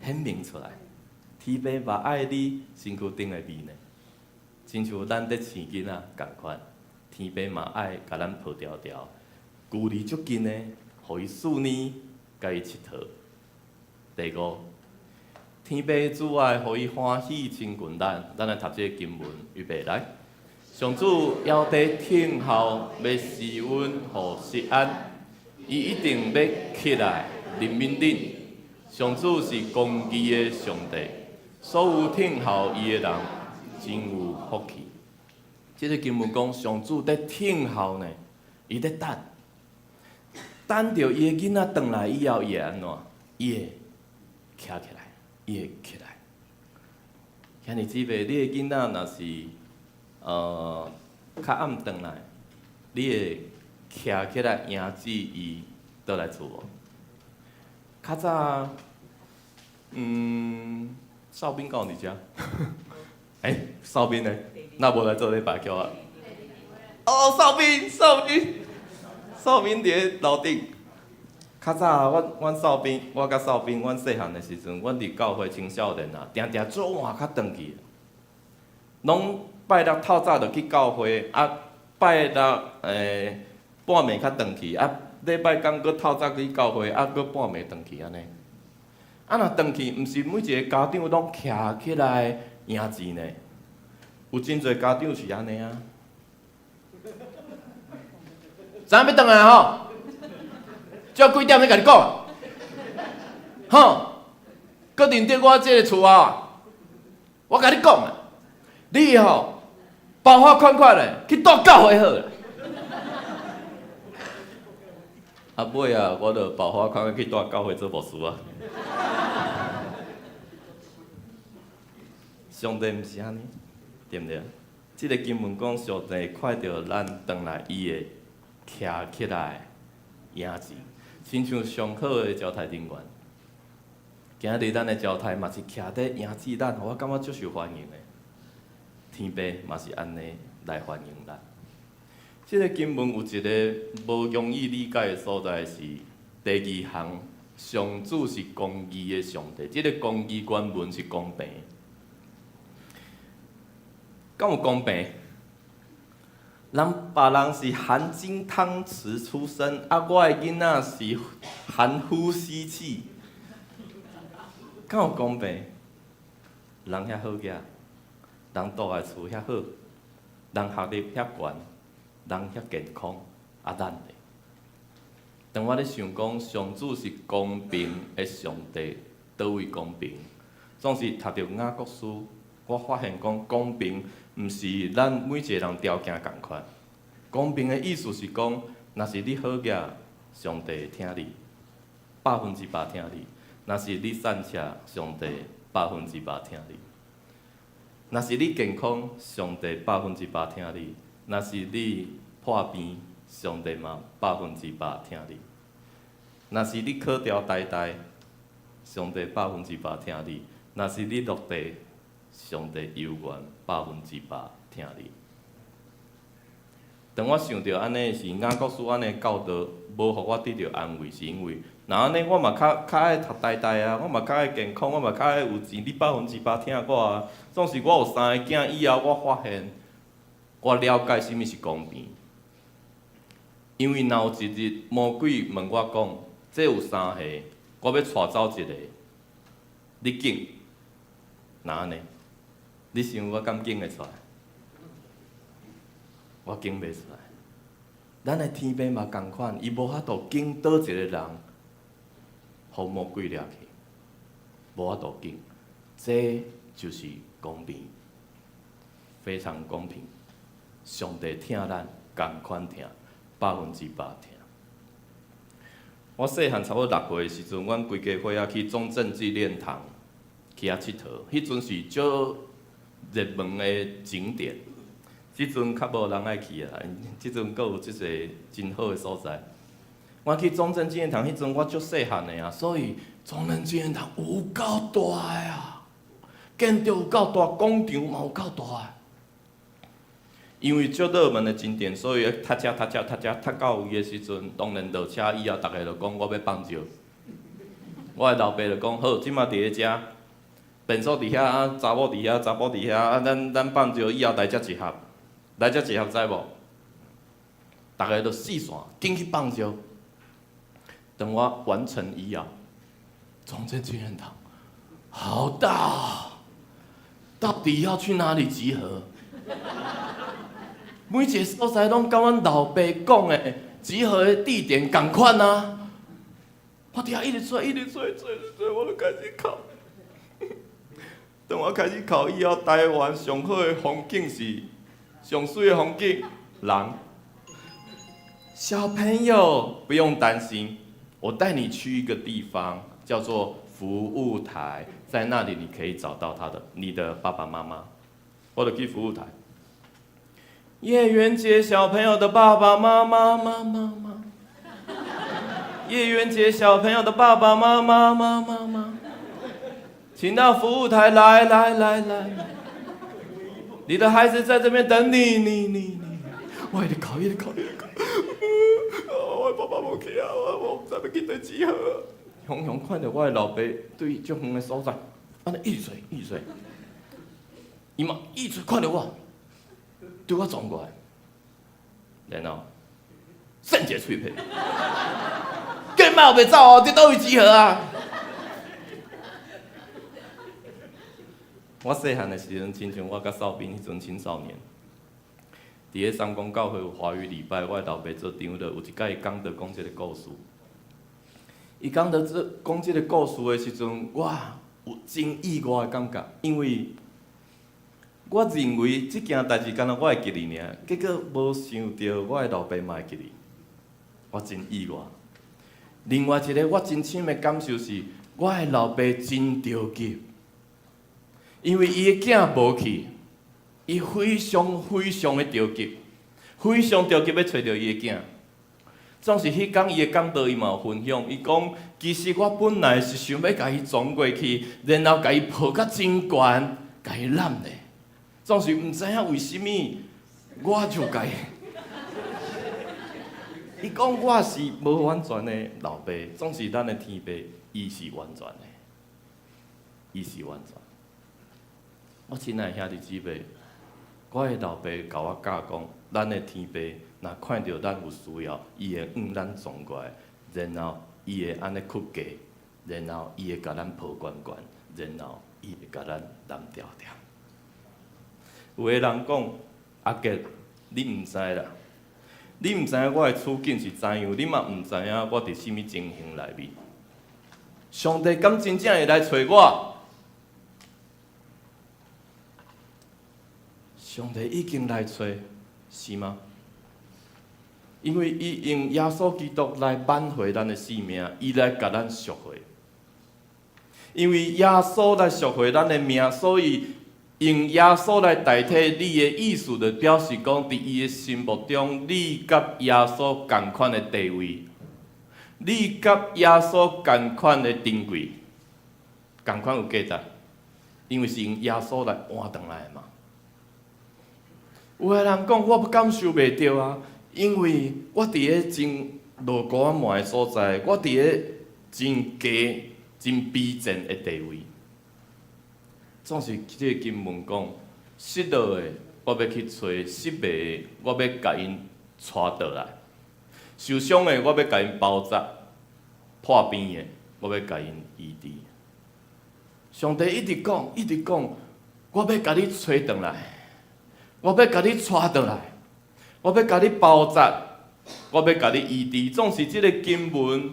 顯明出來。天父嘛愛你身軀頂的味呢，親像咱佇飼囡仔仝款，天父嘛愛共咱抱牢牢，距離足近的，予伊欶奶，共伊𨑨迌。第五，天父慈愛，予伊歡喜親近咱，咱來讀這个經文，預備來。上主猶佇聽候，欲施恩予錫安，伊一定欲起來憐憫恁。上主是公義的上帝，所有聽候伊的人真有福氣。這个經文講，上主佇聽候呢，伊佇等，等著伊的囡仔轉來以後，伊會按怎？伊會徛起來，伊會起來。兄弟姊妹，你的囡仔若是較暗轉來，你會徛起來迎接伊倒來厝無？較早，哨兵敢有佇遮？欸，哨兵呢？若無來做禮拜叫我。哦，哨兵，哨兵，哨兵佇咧樓頂。較早，阮阮哨兵，我佮哨兵，阮細漢的時陣，阮佇教會青少年啊，定定做晚較轉去，攏拜六透早就去教會，啊，拜六半暝較轉去，啊，禮拜天閣透早去教會，啊，閣半暝轉去按呢。啊，若轉去，毋是每一个家長攏徛起來迎接呢？有真濟家長是按呢啊。知影欲轉來吼？這幾點欲共你講？吼，閣認得我這个厝啊？我共你講啊，你吼包袱款款的去蹛教會好啦。啊尾啊，我就包袱款款去蹛教會做牧師啊。上帝毋是按呢，對毋對？這个經文講，上帝看著咱轉來伊會徛起來影子，親像上好的招待人員。今日咱的招待嘛是徛佇迎接咱，予我感覺足受歡迎的。天父嘛是按呢來歡迎咱。這个經文有一个無容易理解的所在是第二項，上主是公義的上帝。這个公義原文是公平，敢有公平？人別人是含金湯匙出生，啊，我的囡仔是含呼吸器，敢有公平？人遐好額，人住的厝遐好，人學歷遐懸，人遐健康，啊，咱呢？當我咧想講，上主是公平的上帝，佗位公平？總是讀著雅各書，我發現講公平毋是咱每一个人條件仝款。公平的意思是講，若是你好額，上帝會疼你，100%疼你；若是你散赤，上帝100%疼你；若是你健康，上帝百分之百疼你；若是你破病，上帝嘛百分之百疼你；若是你考著台大，上帝百分之百疼你；若是你落地，上帝猶原百分之百疼你。當我想著按呢時，雅各書按呢教導，無予我得著安慰，是因為若按呢，我嘛較較愛讀台大啊，我嘛較愛健康，我嘛較愛有錢，你百分之百疼我啊。總是我有三個囝以後，我發現我了解啥物是公平。因為若有一日魔鬼問我講，這有三個，我欲帶走一個，你揀，若按呢？你想我敢揀會出來？我揀袂出來。咱的天父嘛仝款，伊無法度揀佗一個人，予魔鬼掠去，無法度揀，這就是公平，非常公平。上帝疼咱，仝款疼，百分之百疼。我細漢差不多6歲的時陣，阮規家伙仔去中正紀念堂去遐𨑨迌，彼陣是足熱門的景點。這陣較無人愛去啊，這陣閣有這濟真好的所在。我去中正紀念堂彼陣，我足細漢的啊，所以中正紀念堂有夠大的啊，建築有夠大，廣場嘛有夠大的。因為足熱門的景點，所以塞車、塞車、塞車，塞到位的時陣，當然落車以後，逐家就講我欲放尿。我的老爸就講好，這馬佇咧遮，便所佇遐，啊，查某佇遐，查埔佇遐，啊，咱咱放尿以後來遮集合，來遮集合知無？逐家就四散，緊去放尿。等我完成以後，中正紀念堂好大哦，到底要去哪裡集合？每一个所在攏佮阮老爸講的集合的地點仝款啊！我佇遐一直揣，一直揣，揣揣，我就開始哭。當我開始哭以後，台灣上好的風景是上媠的風景，人。小朋友不用擔心，我帶你去一個地方，叫做服務台，在那裡你可以找到他的你的爸爸媽媽。我就去服務台。葉元傑小朋友的爸爸媽媽媽媽媽。葉元傑小朋友的爸爸媽媽媽媽媽，請到服務台來來來來，你的孩子在這邊等你你你你。我一直哭一直哭一直哭，我爸爸無去啊，我我毋知欲去佗集合。雄雄看著我的老爸對足遠的所在，按呢一直揣一直揣，伊嘛一直看著我。對我撞過來，然後扇一个喙皮，叫你莫烏白走哦，佇佗位集合啊？我細漢的時陣，親像我佮哨兵彼陣青少年，佇咧三光教會有華語禮拜，我的老爸做長老，有一擺伊講道講這个故事。伊講道這講這个故事的時陣，我有真意外的感覺，因為我認為這件代誌敢若我會記得爾，結果無想著我的老爸嘛會記得，我真意外。另外一个我真深的感受是，我的老爸真著急，因為伊的囝無去，伊非常非常的著急，非常著急欲揣著伊的囝。總是彼工伊的講道，伊嘛有分享，伊講其實我本來是想欲共伊撞過去，然後共伊抱甲真懸，共伊攬咧。總是毋知影為啥物，我就共伊。伊講我是無完全的老爸，總是咱的天父，伊是完全的，伊是完全。我親愛兄弟姊妹，我的老爸共我教講，咱的天父若看著咱有需要，伊會向咱撞過來，然後伊會按呢屈低，然後伊會共咱抱懸懸，然後伊會共咱攬牢牢。有的人講，阿杰，你毋知啦，你毋知影我的處境是怎樣，你嘛毋知影我佇啥物情形內面。上帝敢真正會來揣我？上帝已經來揣，是嗎？因為伊用耶穌基督來挽回咱的性命，伊來共咱贖回。因為耶穌來贖回咱的命，所以用耶穌來代替你的意思，就表示講，佇伊的心目中，你佮耶穌仝款的地位，你佮耶穌仝款的珍貴，仝款有價值，因為是用耶穌來換轉來的嘛。有的人講，我感受袂著啊，因為我佇咧真落孤仔糜的所在，我佇咧真低、真卑賤的地位。總是這个經文講，失落的我欲去揣，失迷的我欲共𪜶帶倒來，受傷的我欲共𪜶包紮，破病的我欲共𪜶醫治。上帝一直講，一直講，我欲共你揣轉來。我欲共你帶倒來，我欲共你包紮，我欲共你醫治。總是這个經文，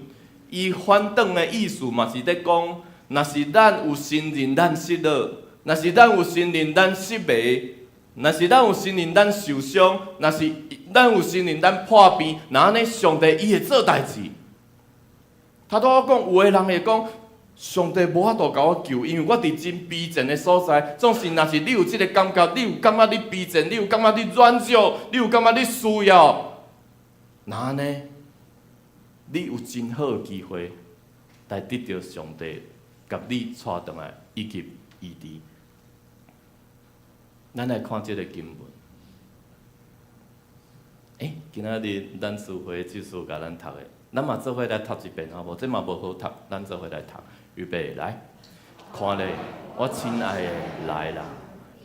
伊反轉的意思嘛是咧講，若是咱有承認咱失落，若是咱有承認咱失迷，若是咱有承認咱受傷，若是咱有承認咱破病，若按呢上帝伊會做代誌。頭拄我講，有的人會講，上帝無法度共我救，因為我佇真卑賤的所在。總是若是你有這个感覺，你有感覺你卑賤，你有感覺你軟弱，你有感覺你需要，若按呢，你有真好的機會來得著上帝共你帶轉來以及醫治。咱來看這个經文。欸，今仔日咱師會執事共咱讀的，咱嘛做伙來讀一遍好無？這嘛無好讀，咱做伙來讀。預備來，看咧，我親愛的來啦！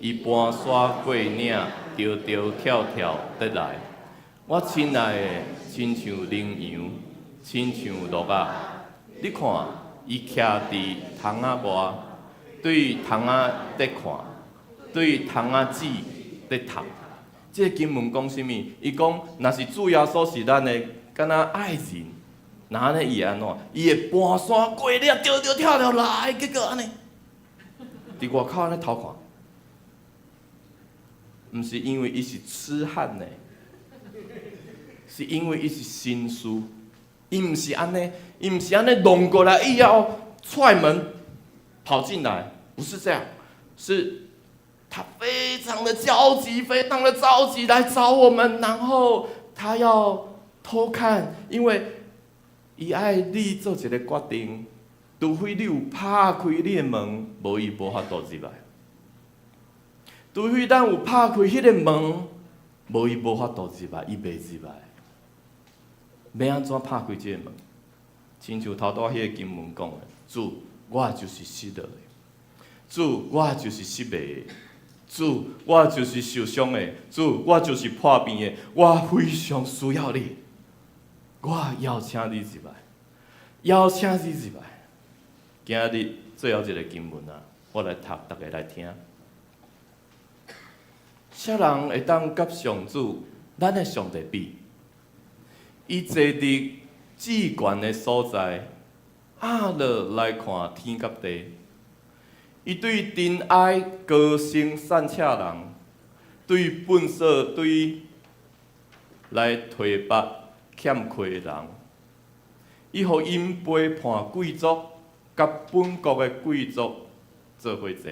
伊盤山過嶺，趒趒跳跳得來。我親愛的，親像羚羊，親像鹿仔。你看，伊徛佇窗仔外，對窗仔佇看，對窗仔子佇翕。這个經文講啥物？伊講，若是主耶穌是咱的，敢若愛人，若按呢伊會按怎？伊會盤山過嶺，趒趒跳跳來，結果按呢，佇外口按呢偷看，毋是因為伊是痴漢呢，是因為伊是心事，伊毋是按呢，伊毋是按呢弄過來以後踹門跑進來，不是這樣，是他非常的焦急，非常的着急來找我們，然後他要偷看，因為伊愛你做一个決定，除非你有拍開你的門，無伊無法度入來。除非咱有拍開彼个門，無伊無法度入來，伊袂入來。欲按怎拍開這个門？親像頭拄仔彼个經文講的，主，我就是失落的；主，我就是失迷的；主，我就是受傷的；主，我就是破病的。我非常需要你，我邀請你入來，邀請你入來。今日最後一个經文啊，我來讀，大家來聽。啥人會當佮上主，咱的上帝比？伊坐佇至懸的所在，壓落來看天佮地。伊對塵埃高升散赤人，對糞掃堆來提拔欠缺的人。伊予𪜶陪伴貴族，佮本國的貴族做伙坐。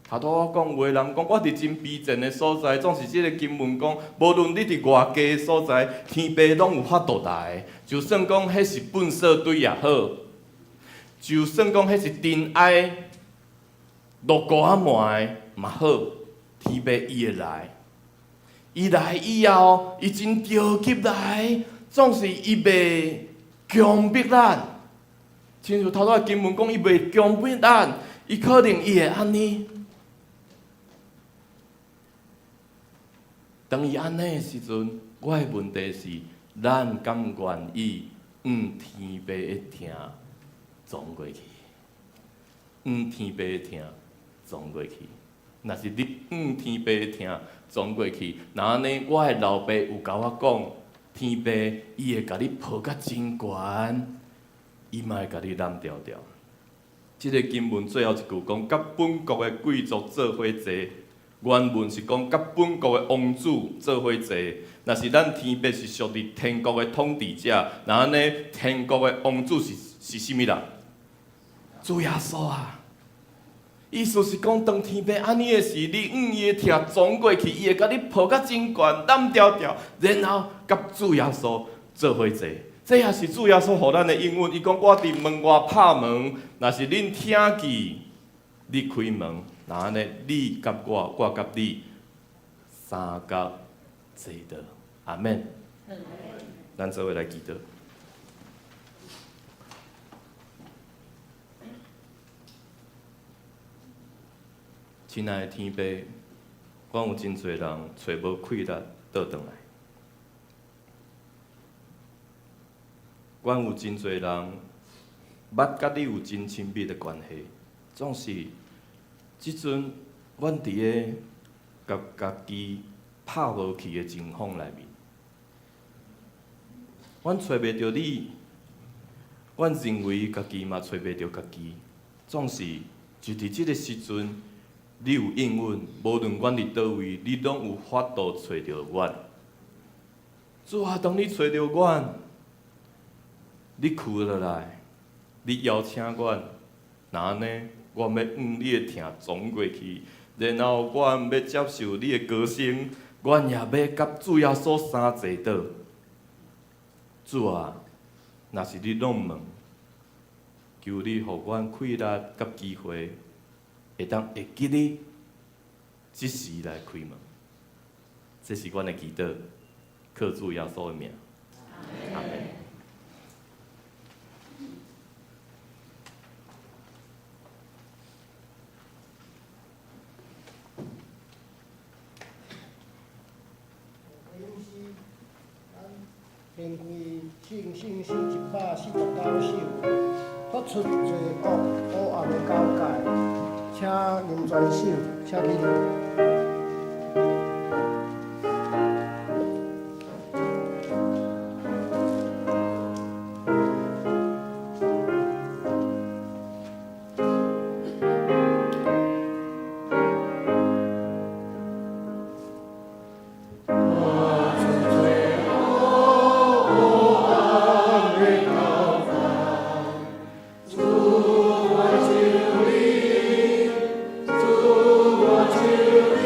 頭拄我講，有的人講，我佇真卑賤的所在，總是這个經文講，無論你佇偌低的所在，天父攏有法度來。就算講彼是糞掃堆也好，就算講彼是塵埃落糊仔糜的嘛好，天父伊會來。伊來以後，伊真著急來，總是伊袂強迫咱。親像頭拄仔經文講，伊袂強迫咱，伊可能伊會按呢。當伊按呢的時陣，我的問題是，咱敢願意向天父的疼撞過去？向天父的疼撞過去。若是你向天父的疼撞過去，若按呢，我的老爸有共我講，天父伊會共你抱甲真懸，伊嘛會共你攬牢牢。這个經文最後一句講，佮本國的貴族做伙坐。原文是講，佮本國的王子做伙坐。若是咱天父是屬佇天國的統治者，若按呢，天國的王子是啥物人？主耶穌啊！意思是講，當天父按呢的時，你向伊的疼撞過去，伊會共你抱甲真懸，攬牢牢，然後佮主耶穌做伙坐。這也是主耶穌予咱的應允。伊講：我佇門外拍門，若是恁聽見，你開門。若按呢，你佮我，我佮你，相佮坐倒。阿們。咱做伙來祈禱。親愛的天父，阮有真濟人揣無氣力倒轉來，阮有真濟人捌佮你有真親密的關係，總是這陣阮佇咧共家己拍無去的情況內面，阮揣袂著你，阮認為家己嘛揣袂著家己，總是就佇這个時陣，你有應允，無論阮佇佗位，你攏有法度揣著阮。主啊，當你揣著阮，你囥落來，你邀請阮，若按呢，我欲向你的疼撞過去，然後阮欲接受你的高升，阮也欲佮主耶穌相坐倒。主啊，若是你攏問，求你予阮氣力佮機會，會當會記你，這時來開門。這是阮的祈禱，靠主耶穌的名。阿們。連開聖聖詩149首，脫出罪惡黑暗的交界，請林傳秀，請起立。主，我求你。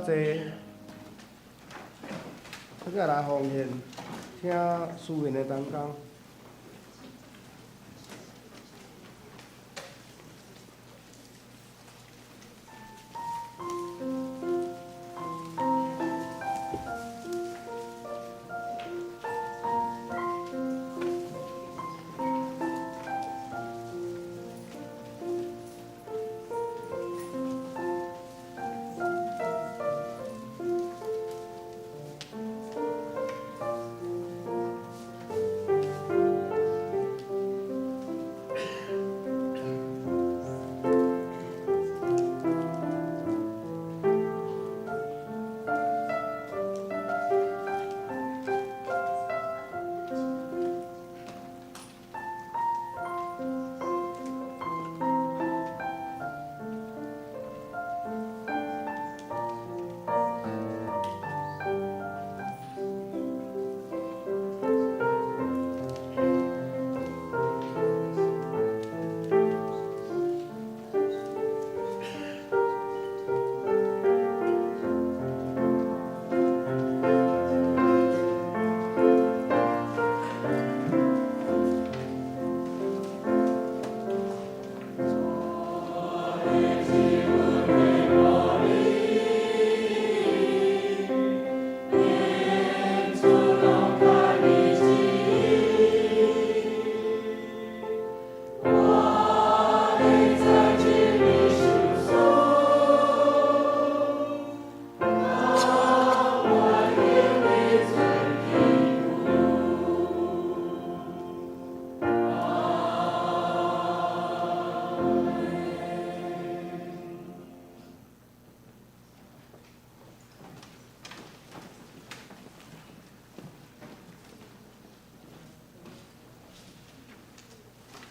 濟，出來奉獻，請司儀的同工。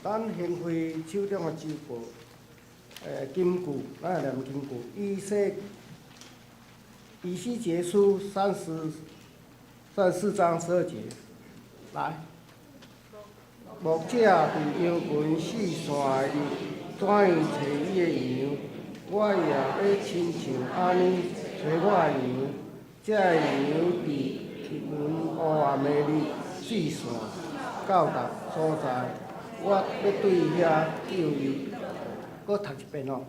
咱兴会手中的周报，金句，咱来念金句。以西结书34章12节，來，牧者佇羊群四散的日，怎樣揣伊的羊？我也欲親像按呢揣我的羊，這个羊佇黑雲烏暗的日四散，到達所在。我欲對遐救伊，閣讀一遍哦。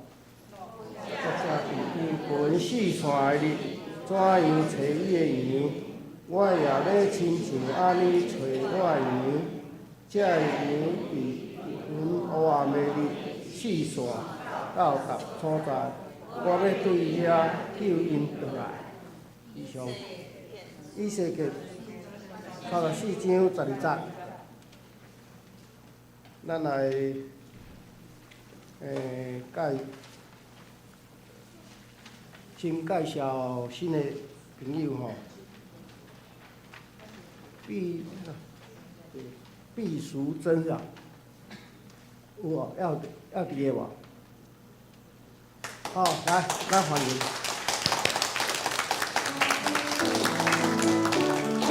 牧者佇羊群四散的日，怎樣揣伊的羊？我也欲親像按呢揣我的羊，這个羊佇雲烏暗的日四散，到達所在，我欲對遐救𪜶倒來。以上，以西結34章12節。咱來，先介紹新的朋友吼，畢淑珍啊，有無？猶佇个無？好，來，咱歡迎。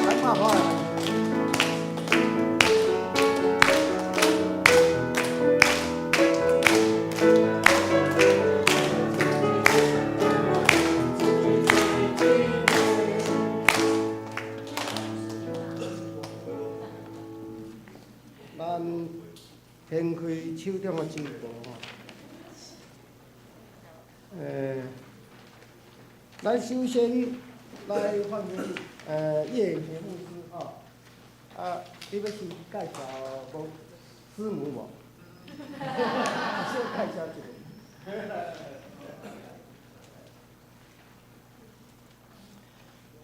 來，拍鼓。咱掀開手中的周報吼，咱首先來歡迎葉牧師吼，啊，你欲先介紹無師母無？先介紹一下。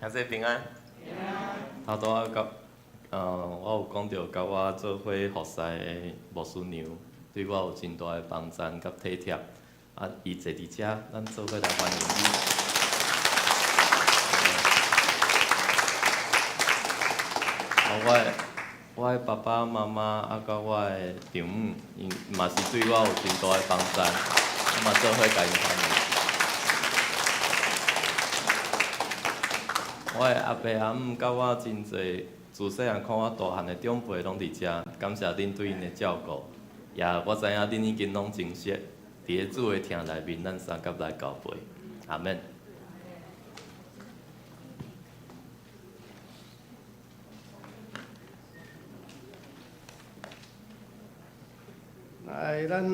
兄弟平安。頭拄仔佮，我有講著，佮我做伙服侍的牧師娘，對我有真大的幫贊佮體貼。啊，伊坐佇遮，咱做伙來歡迎伊。我的爸爸媽媽啊，佮我的丈母，𪜶嘛是對我有真大的幫贊，我嘛做伙共𪜶歡迎。我的阿伯阿姆佮我真濟自細漢看我大漢的長輩攏佇遮，感謝恁對𪜶的照顧。也我知影恁已經攏真熟，佇咧主的疼內面，咱相佮來交陪。阿們。來，咱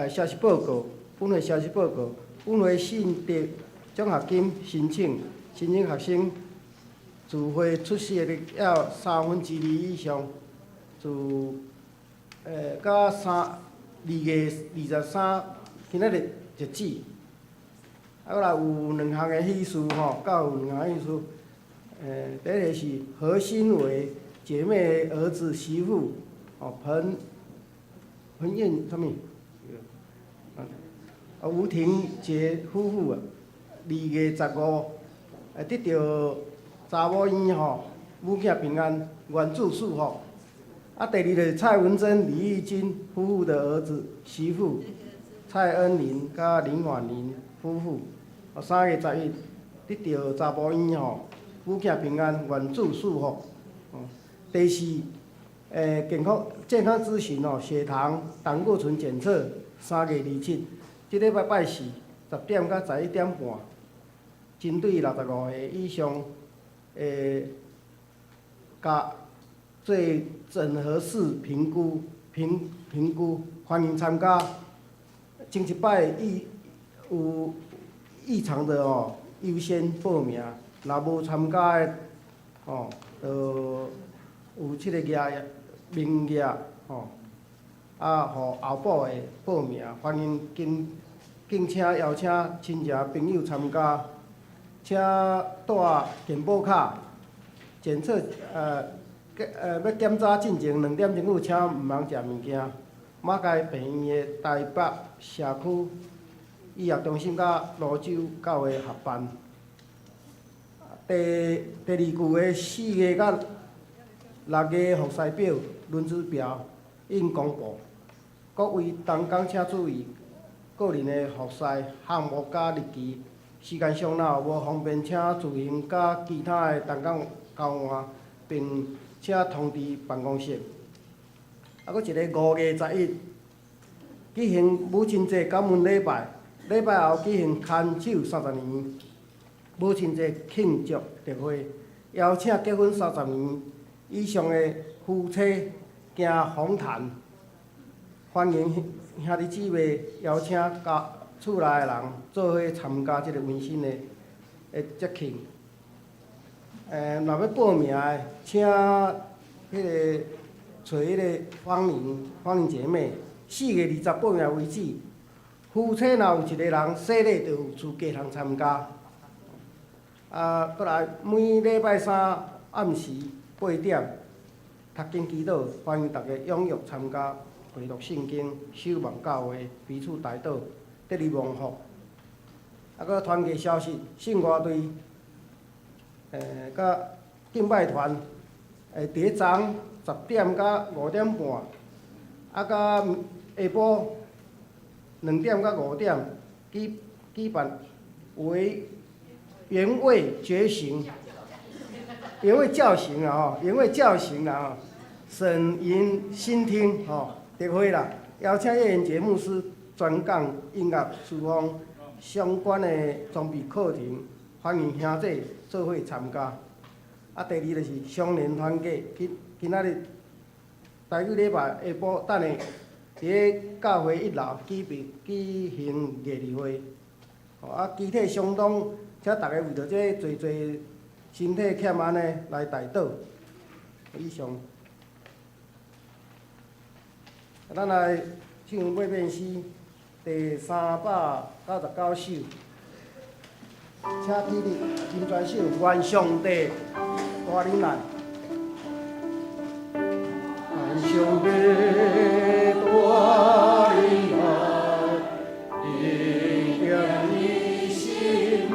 消息報告，本會消息報告，本會信德獎學金申請，申請學生自費出席率要2/3以上，自佮2月23今仔日截止。啊，閣來有兩項的喜事吼，閣有兩項喜事。第一个是何新偉姐妹兒子媳婦，哦，彭彭燕啥物？啊，吳廷杰夫婦啊，2月15，得著查某嬰吼，母囝平安，願主賜福。啊，第二个蔡文珍、李玉金夫婦的兒子媳婦，蔡恩林佮林婉玲夫婦，哦，3月11得著查某嬰吼，母囝平安，願主賜福。哦，第四，健康諮詢哦，血糖、膽固醇檢測，3月27，這禮拜拜四，10點到11點半，針對65歲以上的，佮做整合式評估，評估，歡迎參加。前一擺有異常的哦，優先報名，若無參加的，吼，就有這個額名額，吼，啊，予後補的報名，歡迎敬請邀請親戚朋友參加，請帶健保卡，檢測欲檢查進前2點鐘有請毋通食物件。馬偕病院的台北社區醫學中心佮蘆洲教會合辦。第二季的4月佮6月服侍表、輪值表已經公布，各位同工請注意個人的服侍項目佮日期，時間上若有無方便，請自行佮其他的同工交換，並請通知辦公室。啊，閣一个5月11，舉行母親節感恩禮拜，禮拜後舉行牽手30年母親節慶祝特會，邀請結婚三十年以上的夫妻行訪談，歡迎兄弟姊妹邀請家厝內的人做伙參加這个溫馨的節慶。若欲報名的，請揣彼个芳玲，芳玲姐妹，4月20報名為止。夫妻若有一个人洗禮，就有資格通參加。啊，閣來每禮拜三暗時8點，讀經祈禱，歡迎大家踴躍參加，陪讀聖經、守望教會、彼此代禱、得力蒙福。啊，閣團契消息，聖歌隊，佮敬拜團，佇咧早10點到5點半，啊，佮下晡2點到5點舉辦為原味覺醒，原味覺醒啦吼，原味覺醒啦吼，沈銀新廳吼，特會啦，邀請葉元杰牧師專講音樂事奉相關的裝備課程，歡迎兄弟做伙參加。啊，第二就是雙年團契，今仔日台語禮拜下晡，等下佇咧教會一樓舉行藝禮會。吼啊，肢體相當，請大家為著這濟濟身體欠安的來代禱。以上。咱來唱《馬變詩》第399首，請起立，金專手，願上帝帶恁來。願上帝帶恁來，恩典伊心內。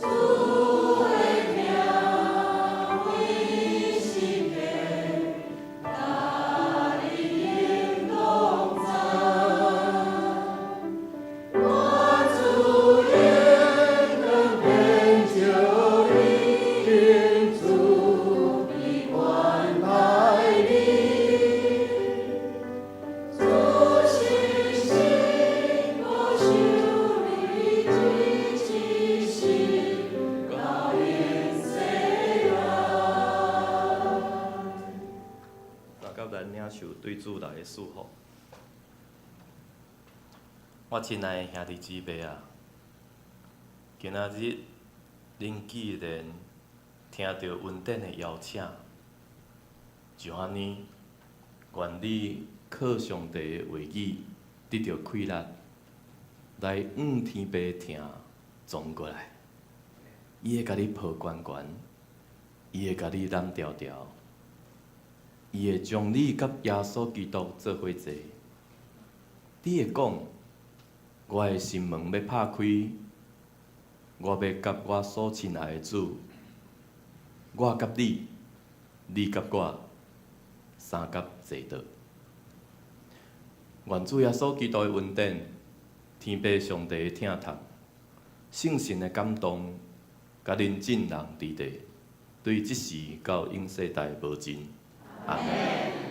主的名為聖殿，甲你同在。願主眼光拯救你，主的關懷你。主來的祝福。我親愛的兄弟姊妹啊，今仔日恁既然聽著恩典的邀請，就按呢，願你靠上帝的話語得著氣力，來向天父疼撞過來，伊會共你抱懸懸，伊會共你攬牢牢，伊會將你佮耶穌基督做伙坐。你會講，我的心門欲拍開，我欲佮我所親愛的主，我佮你，你佮我，相佮坐倒。願主耶穌基督的恩典，天父上帝的疼痛，聖神的感動，佮恁眾人佇咧，對這時到永世代無盡。阿門。